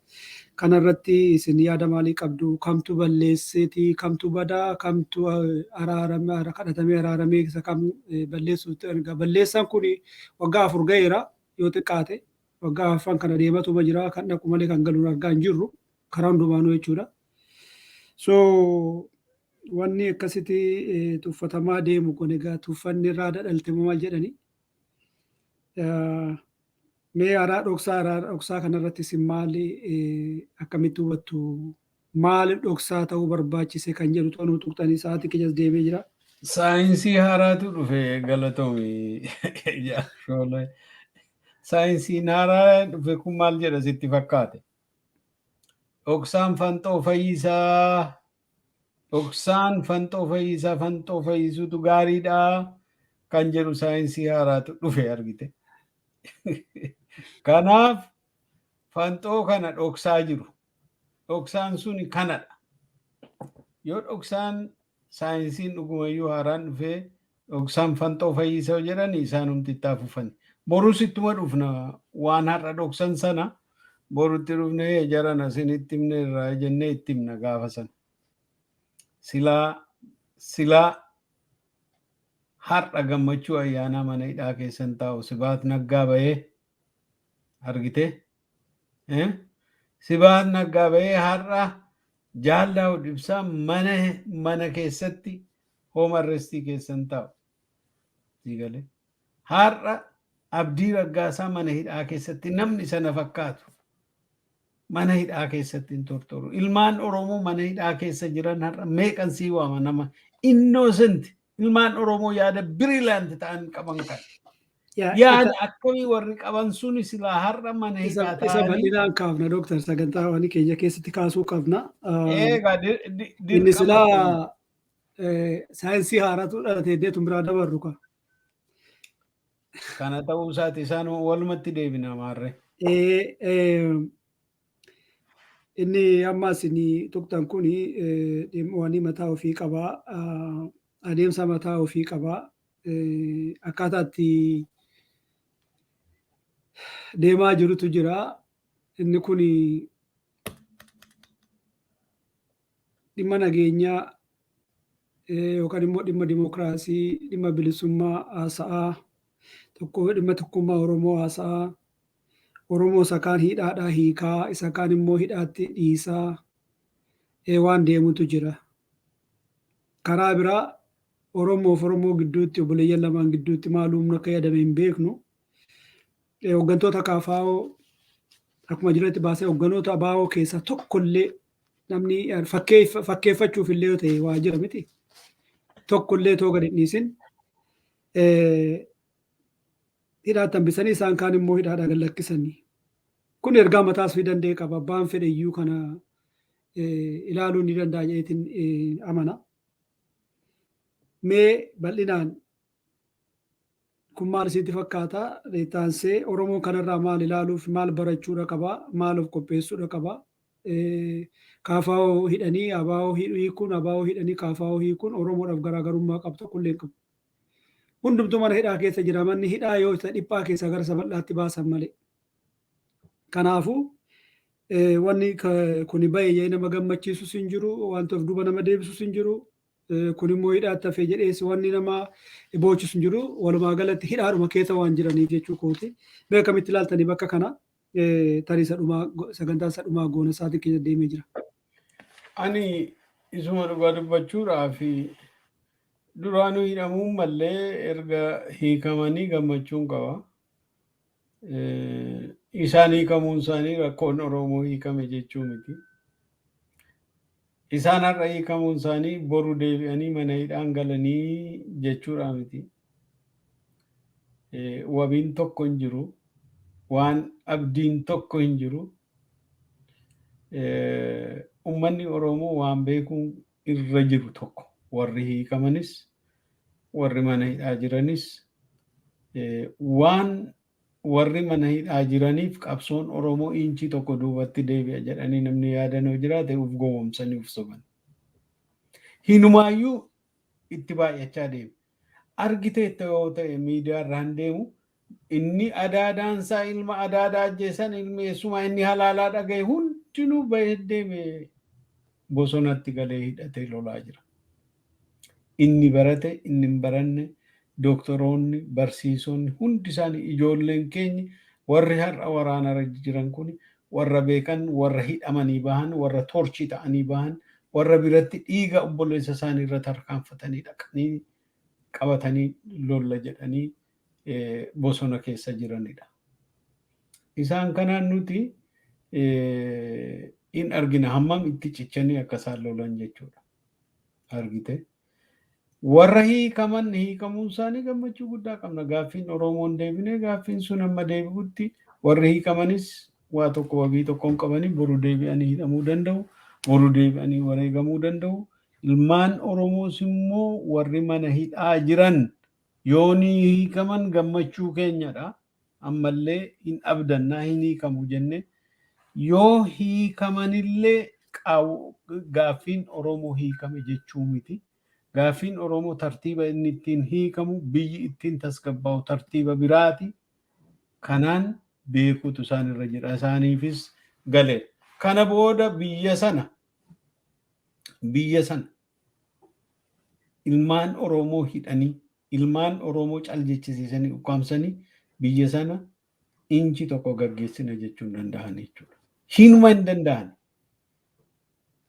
Kanarratti isin yaada maalii qabdu? Kamtu balleesseeti? Kamtu badaa? Kamtu araarame, kadhatamee araaramee isa kam balleessuutti? Balleessaan kun waggaa 4 ga'eera yoo xiqqaate. Waggaa afran kana deematuma jira, kan dhaqu malee kan galuun argaa hin jirru karaa hundumaanuu jechuudha. So wanni akkasitti tuffatamaa deemu kun egaa tuffanni irraa dadhalte maal jedhani? Mee araara dhoksaa kanarratti isin maali, akkamitti hubattu? Maaliif dhoksaa ta'uu barbaachise kan jedhu xonuu tuqxanii, sa'aatii keenyas deemee jira. Saayinsii haaraatu dhufe, galatoomi. Shoolee. Saayinsiin haaraa dhufe kun maal jedha sitti fakkaate? Dhoksaan fanxoo fayyisaa. Dhoksaan fanxoo fayyisaa, fanxoo fayyisuutu gaariidha kan jedhu saayinsii haaraatu dhufe, argite. Kanaaf fanxoo kana dhoksaa jiru. Dhoksaan suni kanadha. Yoo dhoksaan saayinsiin dhugumayyuu haaraan dhufee dhoksaan fanxoo fayyisa jedhan, isaan humti itti afufan. Borus ittuma dhufna, waan har'a dhoksan sana borutti dhufnee jaran asinitti himne irraa jennee itti himna gaafa sana. Silaa har'a Gammachuu Ayyaanaa mana hidhaa keessan taa'u, Sibaat Naggaa bahee, argite? Sibaat Naggaa bahee, har'a Jaal Daawud Ibsaa mana keessatti home arrestii keessan taa'u. Siigalee. Har'a Abdii Raggaasaa mana hidhaa keessatti namni sana fakkaatu mana hidhaa keessatti hin tortoru. Ilmaan Oromoo mana hidhaa keessa jiran har'a meeqan sii waama, nama innocent, ilmaan Oromoo yaada brilliant ta'an qaban kan. Yaada akkamii warri qaban suni silaa har'a mana hidhaa Isa ta'anii. bal'inaan kaafna, dooktar, sagantaa waan keenya keessatti kaasuu qabna. Eegaa. Inni silaa saayinsii haaraatu dhalate iddeetu biraa dabarru ka. Kana ta'uu isaati isaan walumatti deebina maarree. Inni amma isin tuqxan kun dhimma mataa ofii qabaa. Adeemsa mataa ofii qabaa. Akkaataa itti deemaa jirutu jira. Inni kun dhimma nageenyaa yookaan immoo dhimma dimokiraasii, dhimma bilisummaa haasa'aa, tokko dhimma tokkummaa Oromoo haasa'aa, Oromoo isa kaan hidhaadhaa hiikaa, isa kaan immoo hidhaatti dhiisaa waan deemutu jira. Karaa biraa Oromoof Oromoo gidduutti, obboleeyyan lamaan gidduutti maal uumnu akka yaadame hin beeknu. Hooggantoota KFO akkuma jirutti baasee, hogganoota ABO keessaa tokkollee namni fakkeeffachuuf illee yoo ta'e waa jira miti. Tokkollee too gadi hin dhiisin hidhaatti hambisanii isaan kaan immoo hidhaadhaa gad lakkisanii. Kun ergaa mataa ofii danda'e qaba. Abbaan fedhe iyyuu kana ilaaluu ni danda'a jedheetiin amana. Mee bal'inaan kun maal isinitti fakkaata? Taansee Oromoon kanarraa maal ilaaluuf, maal barachuudha qaba, maal of qopheessuudha qaba? KFO hidhanii ABO hiikuun, ABO hidhanii KFO hiikuun Oromoodhaaf garaagarummaa qabu tokkollee hin qabu. Hundumtuu mana hidhaa keessa jira. Manni hidhaa yoo isa dhiphaa keessaa gara isa bal'aatti baasan malee. Kanaafuu wanni kuni bahe jedhee nama gammachiisus hin jiru, wanti of duuba nama deebisus hin jiru. Kun immoo hidhaatti hafee jedhees wanni nama boochisu hin jiru. Walumaa galatti hidhaadhuma keessa waan jiraniif jechuu kooti. Mee akkamitti ilaaltanii bakka kana, tarii isa dhumaa, sagantaa isa dhumaa goona, isaatiin keessa deemee jira. Ani isuma dhugaa dubbachuudhaa fi duraanuu hidhamuun mallee erga hiikamanii gammachuun qaba. Isaan hiikamuun isaanii rakkoon Oromoo hiikame jechuu miti. Isaan har'a hiikamuun isaanii boru deebi'anii mana hidhaan galanii jechuudha miti. Wabiin tokko hin jiru. Waan abdiin tokko hin jiru. Uummanni Oromoo waan beekuun irra jiru tokko, warri hiikamanis warri mana hidhaa jiranis, waan warri mana hidhaa jiraniif qabsoon Oromoo inchii tokko duubatti deebi'a jedhanii namni yaadan yoo jiraate, uf gowwomsanii uf soban. Hinumaayyuu itti baay'achaa deema. Argiteetta yoo ta'e, miidiyaa irraan deemu inni adaadaansaa ilma adaadaa ajjeesan, ilmi eessumaa inni halaalaa dhagaye hundinuu bahee deeme, bosonatti galee hidhatee lolaa jira. Inni barate, inni hin baranne, dooktoroonni, barsiisonni hundi isaanii, ijoolleen keenya warri har'a waraana jiran kun, warra beekan, warra hidhamanii bahan, warra torchii ta'anii bahan, warra biratti dhiiga obboleessa isaanii irra tarkaanfatanii dhaqanii qabatanii lolla jedhanii bosona keessa jiranidha. Isaan kanaan nuti in argina hammam itti cichanii akka isaan lolan jechuudha. Argite. Warra hiikaman, hiikamuun isaanii gammachuu guddaa qabna. Gaaffiin Oromoon deebine, gaaffiin sun amma deebi'utti warri hiikamanis waa tokko wabii tokko hin qabanii, boru deebi'anii hidhamuu danda'u. Boru deebi'anii wareegamuu danda'u. Ilmaan Oromoos immoo warri mana hidhaa jiran yoonii hiikaman gammachuu keenyadha. Ammallee hin abdannaa, hin hiikamu jenne. Yoo hiikamanillee gaaffiin Oromoo hiikame jechuu miti. Gaaffiin Oromoo tartiiba inni ittiin hiikamu, biyyi ittiin tasgabbaa'u tartiiba biraati. Kanaan beekuutu isaan irra jira. Isaaniifis galeera. Kana booda biyya sana ilmaan Oromoo hidhanii, ilmaan Oromoo caljechisiisanii, ukkaamsanii biyya sana inchi tokko gaggeessina jechuu hin danda'an jechuudha. Hinuma hin danda'an.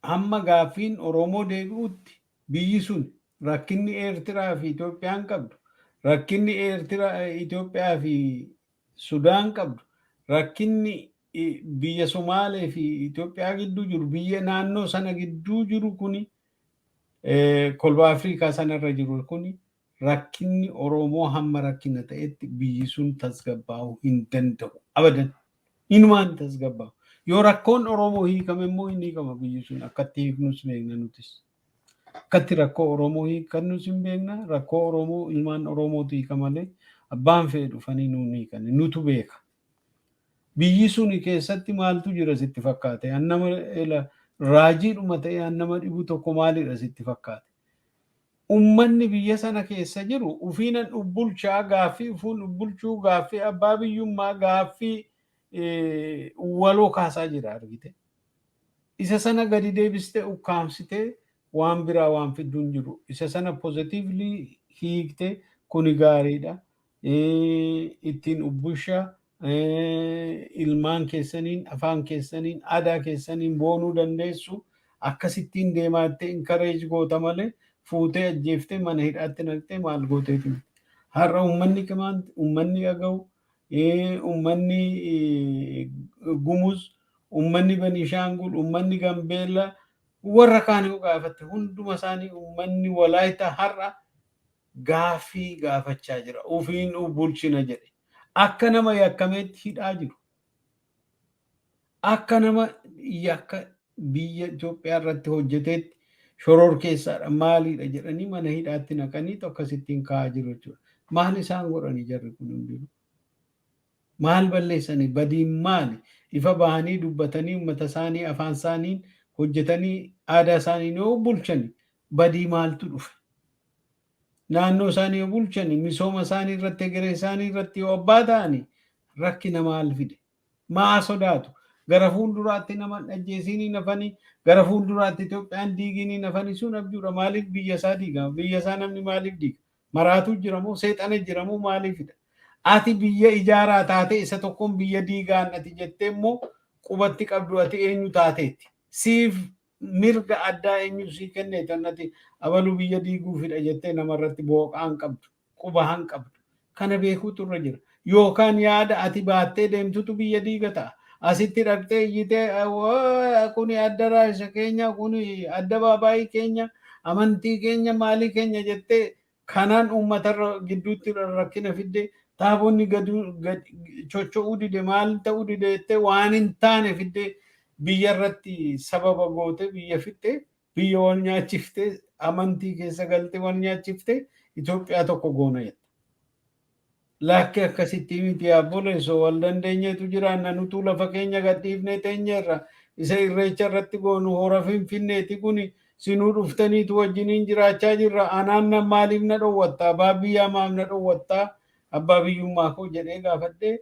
Hamma gaaffiin Oromoo deebi'utti biyyi sun rakkinni Eertiraa fi Itoophiyaan qabdu, rakkinni Eertiraa Itoophiyaa fi Sudaan qabdu, rakkinni biyya Somaalee fi Itoophiyaa gidduu jiru, biyya naannoo sana gidduu jiru kuni, kolba Afrikaa sanarra jiru kuni, rakkinni Oromoo hamma rakkina ta'etti biyyi sun tasgabbaa'uu hin danda'u. Abadan. Hinumaan tasgabbaa'u. Yoo rakkoon Oromoo hiikame immoo hin hiikama biyyi sun, akkatti hiiknus beekna nutis. Akkatti rakkoo Oromoo hiikannus hin beekna. Rakkoo Oromoo ilmaan Oromootu hiika malee abbaan fe'e dhufanii nuun hiikani. Nutu beeka. Biyyi sun keessatti maaltu jira sitti fakkaate? An nama raajiidhuma ta'e an nama dhibu tokko maalidha sitti fakkaate? Ummanni biyya sana keessa jiru ufiinan bulchaa, gaaffii ufuun bulchuu, gaaffii abbaa biyyummaa, gaaffii waloo kaasaa jira, argite. Isa sana gadi deebistee ukkaamsitee waan biraa waan fidduu hin jiru. Isa sana positively hiiktee kuni gaariidha. Ittiin ubbusha ilmaan keessaniin, afaan keessaniin, aadaa keessaniin boonuu dandeessu, akkasittiin deemaa jettee encourage goota malee fuutee ajjeeftee mana hidhaatti naqxee maal gooteeti miti. Har'a uummanni Qimaant, uummanni Agaw, uummanni Gumuz, uummanni Benishaangul, uummanni Gambeella Warra kaan yoo gaafatte, hunduma isaanii uummanni Walaayitaa har'a gaaffii gaafachaa jira. Ufiin bulchina jedhe. Akka nama yakkameetti hidhaa jiru. Akka nama yakka biyya Itoophiyaa irratti hojjeteetti shoror keessaadha, maaliidha jedhanii mana hidhaatti naqanii akkasittiin kaa'aa jiru jechuudha. Maal isaan godhanii jarri kun hundinuu? Maal balleessanii? Badiin maali? Ifa bahanii dubbatanii, uummata isaanii afaan isaaniin hojjetanii, aadaa isaanii yoo bulchani, badii maaltu dhufe? Naannoo isaanii yoo bulchani, misooma isaanii irratti, egeree isaanii irratti yoo abbaa ta'anii, rakkina maal fide? Maa sodaatu? Gara fuulduraatti nama ajjeesiinii nafanii, gara fuulduraatti Itoophiyaan diiginii nafanii, sun abjuudha. Maaliif biyya isaa diigama? Biyya isaa namni maaliif diiga? Maraatu jira moo, seexana jira moo, maaliifidha? Ati biyya ijaaraa taate, isa tokkoon biyya diigaan ati jettee immoo qubatti qabdu, ati eenyu taateetti? Siif mirga addaa eenyu sii kenneeti ati abaluu biyya diiguufidha jettee namarratti booqaan qabdu, quba qabdu? Kana beekuutu irra jira. Yookaan yaada ati baattee deemtutu biyya diiga ta'a. Asitti dhaqxee iyyitee, kuni adda raayisa keenya, kuni adda baabaayii keenya, amantii keenya, maalii keenya jettee kanaan uummatarra gidduutti rakkina fidde, taabonni chocho'uu dide, maal ta'uu dide jettee waan hin taane fidde, biyya irratti sababa goote, biyya fixxe, biyya wal nyaachifte, amantii keessa galte wal nyaachifte, Itoophiyaa tokko goona jetta. Lakki, akkasitti miti obboleessoo, wal dandeenyeetu jiraanna. Nutuu lafa keenya gadhiifnee teenyeerra. Isa Irreecha irratti goonu hora Finfinneeti kuni, sinuu dhuftaniitu wajjiniin jiraachaa jirra. Anaan na maaliif na dhowwattaa? Abbaa biyyaa maaf na dhowwattaa? Abbaa biyyummaa koo jedhee gaafadhee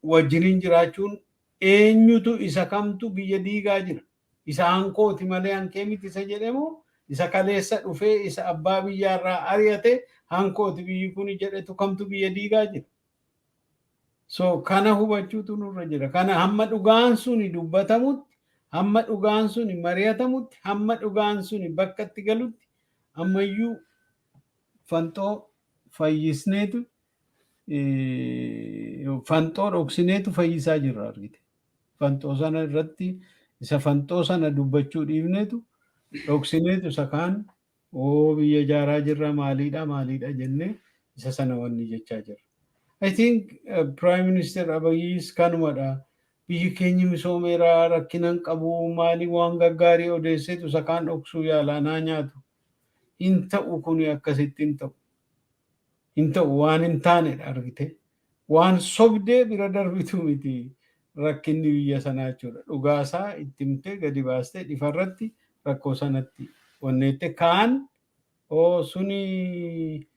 wajjiniin jiraachuun, eenyutu isa kamtu biyya diigaa jira? Isa hankooti malee hankee miti isa jedhemoo, isa kaleessa dhufee isa abbaa biyyaarraa ari'ate hankooti biyyi kuni jedhetu, kamtu biyya diigaa jira? So kana hubachuutu nurra jira. Kana hamma dhugaan suni dubbatamutti, hamma dhugaan suni mari'atamutti, hamma dhugaan suni bakka itti galutti, ammayyuu fanxoo fayyisneetu, fanxoo dhoksineetu fayyisaa jirra, argite. Fanxoo sana irratti, isa fanxoo sana dubbachuu dhiifneetu, dhoksineetu, isa kaan oo biyya ijaaraa jirra, maaliidha maaliidha jennee isa sana wanni jechaa jirra. I think Prime Minister Abiyyis kanumadha. Biyyi keenya misoomeera, rakkina hin qabu, maalii, waan gaggaarii odeesseetu isa kaan dhoksuu yaala naa nyaatu. Hin ta'u, kuni akkasitti hin ta'u. Hin ta'u, waan hin taanedha, argite. Waan sobdee bira darbitu miti rakkinni biyya sanaa jechuudha. Dhugaasaa itti himtee, gadi baastee, dhifarratti rakkoo sanatti wanneette kaan oo suni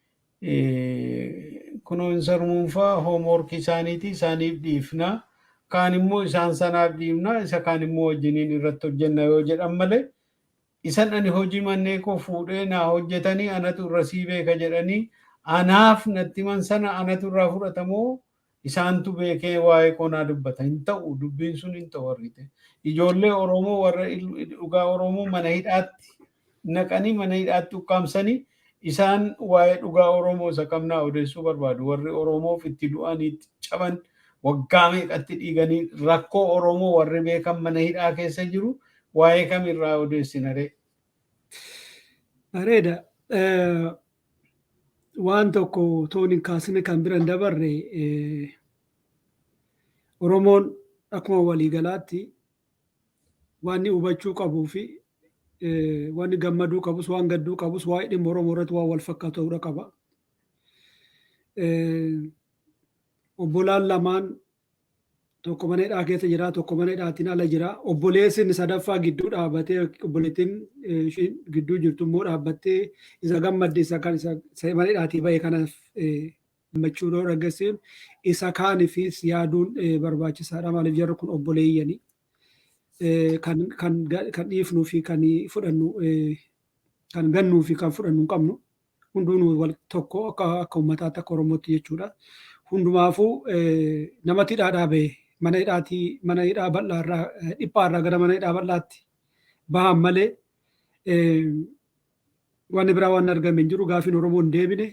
kunuunsa sarmuunfaa homework isaaniiti, isaaniif dhiifnaa. Kaan immoo isaan sanaaf dhiifnaa, isa kaan immoo wajjiniin irratti hojjenna yoo jedhan malee, isan ani hojii mannee koo fuudhee naa hojjetanii, anatu irra sii beeka jedhanii anaaf natti himan sana anatu irraa fudhatamoo, isaantu beekee waa'ee koo naa dubbata? Hin ta'u, dubbiin sun hin ta'u, argite. Ijoollee Oromoo warra dhugaa Oromoo mana hidhaatti naqanii, mana hidhaatti ukkaamsanii, isaan waa'ee dhugaa Oromoo isa kamnaa odeessuu barbaadu? Warri Oromoof itti du'anii, itti caban, waggaa meeqatti dhiiganii rakkoo Oromoo warri beekan mana hidhaa keessa jiru, waa'ee kamirraa odeessina ree? Bareeda. Waan tokko toon hin kaasne kan bira hin dabarre, Oromoon akkuma waliigalaatti waan inni hubachuu qabuu fi waan gammaduu qabus, waan gadduu qabus, waa'ee dhimma Oromoo irratti waan wal fakkaatu ta'uudha qaba. Obbolaan lamaan tokko mana hidhaa keessa jira, tokko mana hidhaatiin ala jira. Obboleessi inni sadaffaa gidduu dhaabbatee, obboleettiin ishiin gidduu jirtu immoo dhaabbattee, isa gammadde, isa kan isa mana hidhaatii bahe kanaaf gammachuu yoo dhaggeessin, isa kaaniifis yaaduun barbaachisaadha. Maaliif, jarri kun obboleeyyani. Kan dhiifnuu fi kan fudhannu, kan gannuu fi kan fudhannu hin qabnu. Hunduu wal tokko akka uummataatti, akka Oromootti jechuudha. Hundumaafuu namatti hidhaadhaa bahe, mana hidhaatii, mana hidhaa bal'aa irraa, dhiphaa irraa gara mana hidhaa bal'aatti bahan malee wanni biraa waan argame hin jiru. Gaafiin Oromoo hin deebine.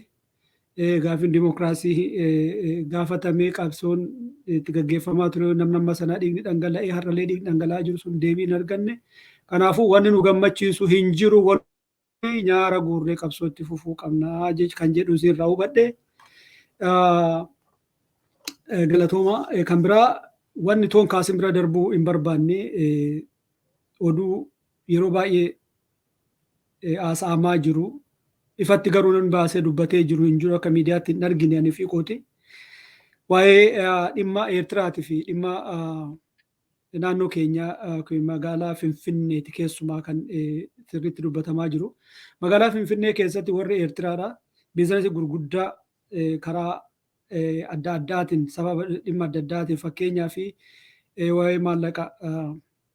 Gaafiin dimokiraasii gaafatamee qabsoon itti gaggeeffamaa ture, namni amma sanaa dhiigni dhangala'ee, har'allee dhiigni dhangala'aa jiru sun deebii hin arganne. Kanaafuu wanni nu gammachiisu hin jiru, wanni nyaara guurree qabsootti fufuu qabna kan jedhu sirraa hubadhe. Galatooma. Kan biraa wanni toon kaasin bira darbuu hin barbaanne, oduu yeroo baay'ee haasa'amaa jiru, ifatti garuu nan baasee dubbatee jiru hin jiru, akka miidiyaatti hin argine ani fi kooti. Waa'ee dhimma Eertiraatii fi dhimma naannoo keenya magaalaa Finfinneeti keessumaa kan sirriitti dubbatamaa jiru. Magaalaa Finfinnee keessatti warri Eertiraadha business gurguddaa karaa adda addaatiin, sababa dhimma adda addaatiin, fakkeenyaa fi waa'ee maallaqa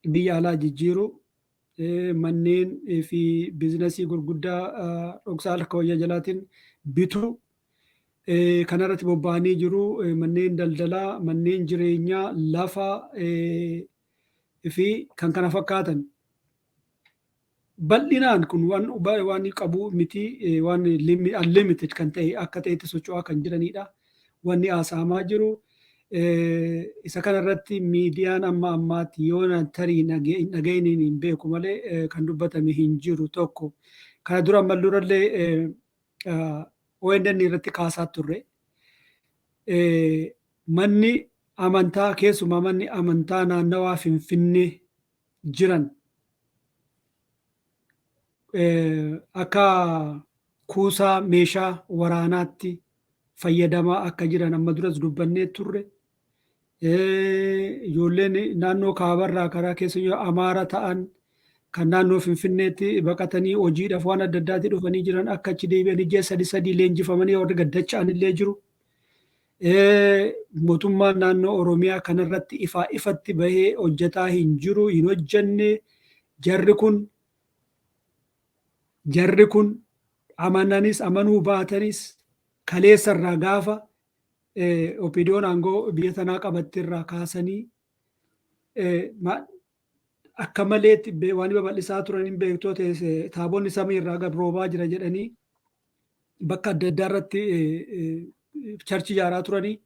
biyya alaa jijjiiruu, manneen fi business gurguddaa dhoksaa harka wayyaa jalaatiin bituu kanarratti bobba'anii jiru. Manneen daldalaa, manneen jireenyaa, lafa fi kan kana fakkaatan. Bal'inaan kun waan qabu miti, waan unlimited kan ta'e akka ta'etti socho'aa kan jiranidha. Wanni haasa'amaa jiru isa kanarratti miidiyaan amma ammaatti yoo tarii hin dhaga'iniin hin beeku malee kan dubbatame hin jiru tokko. Kana dura amma durallee ONN irratti kaasaa turre. Manni amantaa, keessumaa manni amantaa naannawaa Finfinnee jiran, akka kuusaa meeshaa waraanaatti fayyadamaa akka jiran amma duras dubbannee turre. Ijoolleen naannoo kaabarraa karaa keessa Amaara ta'an kan naannoo Finfinneetti baqatanii hojiidhaaf waan adda addaatti dhufanii jiran akka achi deebi'anii ji'a sadi sadii leenjifamanii warri gaddacha'an illee jiru. Mootummaan naannoo Oromiyaa kanarratti ifaa ifatti bahee hojjetaa hin jiru, hin hojjenne. Jarri kun amananis amanuu baatanis, kaleessarraa gaafa OPDOn aangoo biyya tanaa qabattirraa kaasanii akka maleetti waan babal'isaa turan hin beektoo ta'e, taabonni samii irraa gad roobaa jira jedhanii bakka adda addaa irratti church ijaaraa turanii.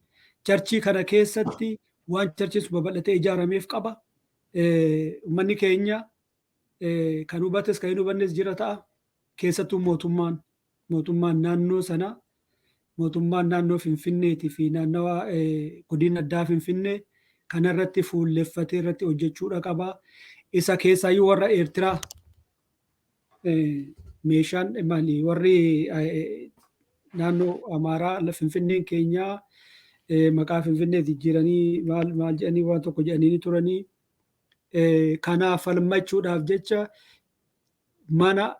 Church kana keessatti waan churchiin sun babal'atee ijaarameef qaba. Uummanni keenya kan hubates kan hin hubannes jira ta'a. Keessattuu mootummaan naannoo sanaa, mootummaan naannoo Finfinneetii fi naannawa godina addaa Finfinnee kanarratti fuulleffatee irratti hojjechuudha qaba. Isa keessaayyuu warra Eertiraa meeshaan maali, warri naannoo Amaaraa Finfinneen keenyaa maqaa Finfinnee jijjiiranii maal maal jedhanii waan tokko jedhanii ni turanii. Kanaaf falmachuudhaaf jecha mana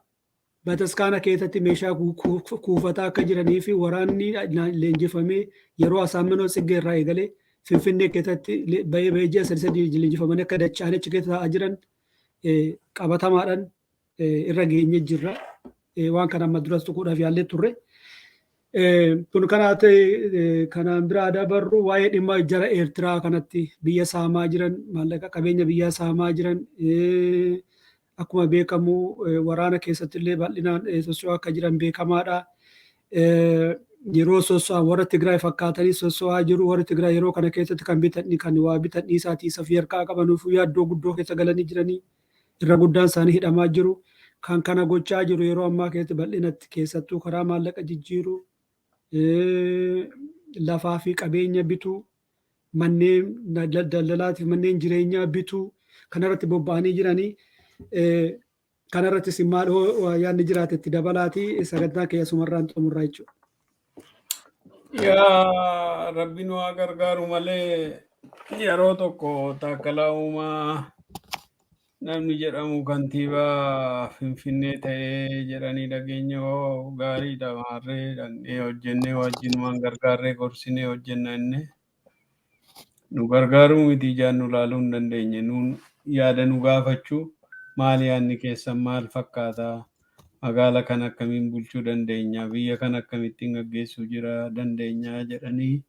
bataskaana keessatti meeshaa kuufataa akka jiranii fi waraanni leenjifamee yeroo Asaamminoo Tsiggee irraa eegalee Finfinnee keessatti bahee bahee ji'a sadi sadii leenjifamanii akka dacha'anii achi keessa taa'aa jiran qabatamaadhaan irra geenye jirra. Waan kana amma duras tuquudhaaf yaallee turre. Kun kanaa ta'e, kanaan biraa dabarru waa'ee dhimma jara Eertiraa kanatti biyya saamaa jiran, maallaqa qabeenya biyyaa saamaa jiran, akkuma beekamu waraana keessatti illee bal'inaan socho'aa akka jiran beekamaadha. Yeroo socho'an warra Tigraay fakkaatanii socho'aa jiru. Warri Tigraay yeroo kana keessatti kan bitan, kan waa bitan dhiisaatii isa fi harkaa qabanuuf yaaddoo guddoo keessa galanii jiranii, irra guddaan isaanii hidhamaa jiru. Kan kana gochaa jiru yeroo ammaa keessatti bal'inatti keessattuu karaa maallaqa jijjiiruu, lafaa fi qabeenya bituu, manneen daldalaatiif manneen jireenyaa bituu kanarratti bobba'anii jiranii. Kanarrattis maal yaadni jiraate itti dabalaatii sagantaa keessumarraan xumurraa jechuudha. Yaa Rabbi nu haa gargaaru malee, yeroo tokko Taakkalaa Uumaa namni jedhamu kantiibaa Finfinnee ta'ee jedhanii dhageenya. Hoo gaariidha, maarree dhaqnee hojjennee wajjinumaan gargaarree gorsinee hojjenna inni. Nu gargaaruu miti, ijaan nu laaluu hin dandeenye. Nuun yaada nu gaafachuu, maal yaadni keessan, maal fakkaata, magaala kana akkamiin bulchuu dandeenya, biyya kana akkamittiin gaggeessuu jira dandeenya jedhanii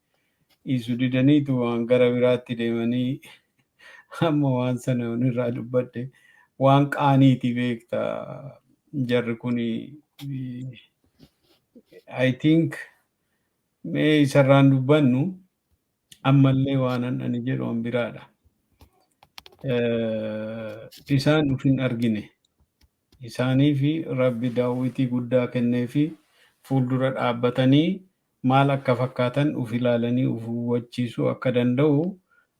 dhiisuu didaniitu waan gara biraatti deemanii. Amma waan sana irraa dubbadhe, waan qaaniiti beekta jarri kuni. I think mee isarraan dubbannu ammallee waan ani jedhu an biraadha. Isaan uf hin argine. Isaanii fi Rabbi daawwitii guddaa kennee fi fuuldura dhaabbatanii maal akka fakkaatan uf ilaalanii uf hubachiisuu akka danda'u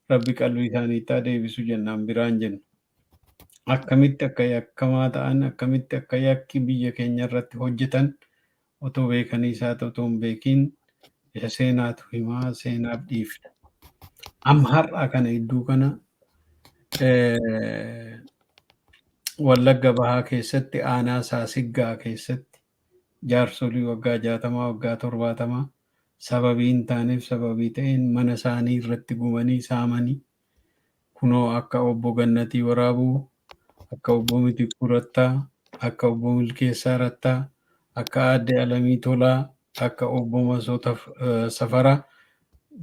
Rabbi qalbii isaaniitti haa deebisu jennaan biraan jennu. Akkamitti akka yakkamaa ta'an, akkamitti akka yakki biyya keenya irratti hojjetan otoo beekanii isaa otoo hin beekiin isa seenaatu himaa, seenaaf dhiifna. Amma har'aa kana iddoo kana Wallagga Bahaa keessatti, aanaa Saasiggaa keessatti, jaarsolii waggaa 60, waggaa 70 sababii hin taaneef sababii ta'een mana isaanii irratti gubanii saamanii, kunoo akka obbo Gannatii Waraabuu, akka obbo Mitikkuu Rattaa, akka obbo Milkeessaa Rattaa, akka aadde Alamii Tolaa, akka obbo Masoo Safaraa,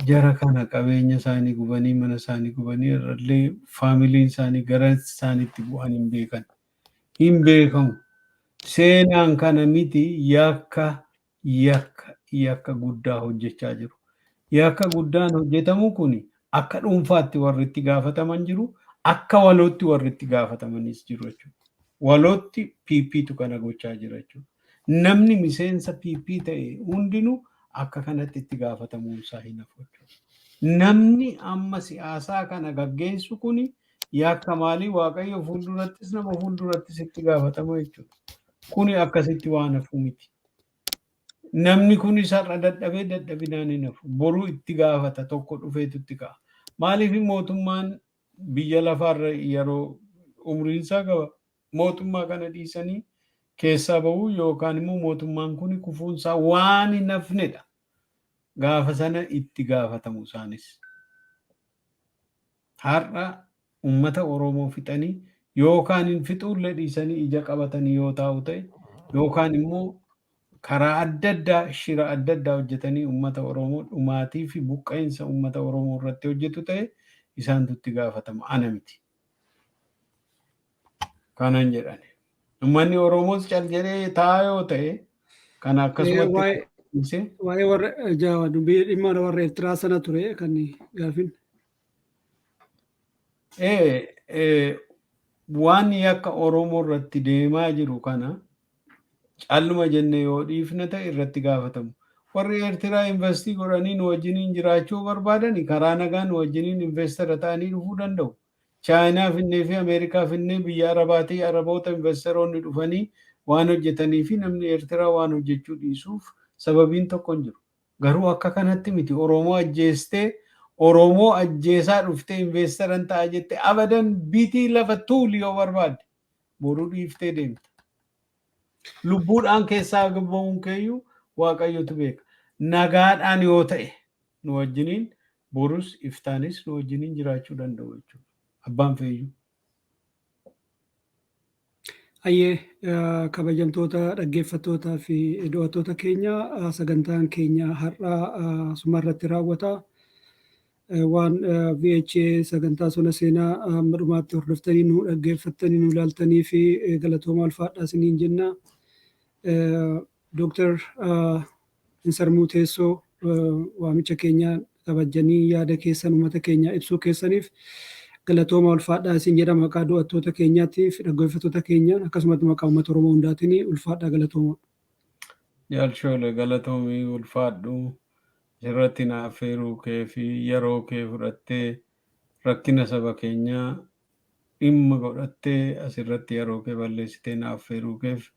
jara kana qabeenya isaanii gubanii, mana isaanii gubanii, irrallee faamiliin isaanii gara isaaniitti bu'an hin beekan. Hin beekamu. Seenaan kana miti, yakka yakka yakka guddaa hojjechaa jiru. Yakka guddaan hojjetamu kun akka dhuunfaatti warri itti gaafataman jiru, akka walootti warri itti gaafatamanis jiru jechuudha. Walootti PPtu kana gochaa jira jechuudha. Namni miseensa PP ta'e hundinuu akka kanatti itti gaafatamuun isaa hin hafu jechuudha. Namni amma siyaasaa kana gaggeessu kun yakka maalii Waaqayyo fuuldurattis nama fuuldurattis itti gaafatama jechuudha. Kuni akkasitti waan hafu miti. Namni kun isarra dadhabee dadhabinaan hin hafu. Boruu itti gaafata, tokko dhufeetu itti ka'a. Maaliif mootummaan biyya lafaarra yeroo umriin isaa gaba mootummaa kana dhiisanii keessaa bahuu yookaan immoo mootummaan kun kufuunsaa waan hin hafnedha. Gaafa sana itti gaafatamu isaanis. Har'a uummata Oromoo fixanii yookaan hin fixuullee dhiisanii ija qabatanii yoo taa'u ta'e, yookaan immoo karaa adda addaa shira adda addaa hojjetanii uummata Oromoo dhumaatii fi buqqa'insa uummata Oromoo irratti hojjetu ta'e, isaantu itti gaafatama, ana miti. Kanan jedhani. Uummanni Oromoos cal jedhee taa'aa yoo ta'e kana akkasumatti dhiisee Waa'ee warra jaawa dubbii dhimma warra Eertiraa sana ture kan gaafin. Waan yakka Oromoo irratti deemaa jiru kana calluma jennee yoo dhiifne ta'e irratti gaafatamu. Warri Eertiraa invest godhanii nu wajjiniin jiraachuu barbaadan karaa nagaa nu wajjiniin investor ta'anii dhufuu danda'u. Chaayinaa finnee fi Ameerikaa finnee, biyya Arabaatii Araboota investoroonni dhufanii waan hojjetanii fi namni Eertiraa waan hojjechuu dhiisuuf sababiin tokko hin jiru. Garuu akka kanatti miti. Oromoo ajjeestee, Oromoo ajjeesaa dhuftee investoran ta'a jette, abadan bitii lafa tuuli yoo barbaadde boruu dhiiftee deemta. Lubbuudhaan keessaa ba'uun keeyyuu Waaqayyotu beeka. Nagaadhaan yoo ta'e nu wajjiniin borus iftaanis nu wajjiniin jiraachuu danda'u jechuudha. Abbaan feeyyuu. Ayyee, kabajamtoota dhaggeeffattootaa fi daawwattoota keenya, sagantaan keenya har'aa suma irratti raawwata. Waan VHA sagantaa sona seenaa hamma dhumaatti hordoftanii nu dhaggeeffattanii nu ilaaltanii fi galatooma, ulfaadhaa isiniin jenna. Dooktar Hinsarmuu Teessoo, waamicha keenya kabajanii yaada keessan uummata keenya ibsuu keessaniif galatooma, ulfaadhaa isin jedha. Maqaa daawwattoota keenyaatiif, dhaggeeffattoota keenyaan, akkasumas maqaa uummata Oromoo hundaatiin ulfaadhaa, galatooma. Jaalshoole, galatoomii, ulfaadhu. Asirratti na affeeruu kee fi yeroo kee fudhattee rakkina saba keenyaa dhimma godhattee asirratti yeroo kee balleessitee na affeeruu keef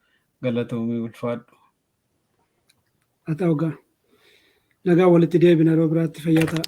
galatoomii, ulfaadhu. Haa ta'u gaa. Nagaa, walitti deebina yeroo biraatti, fayyaa ta'a.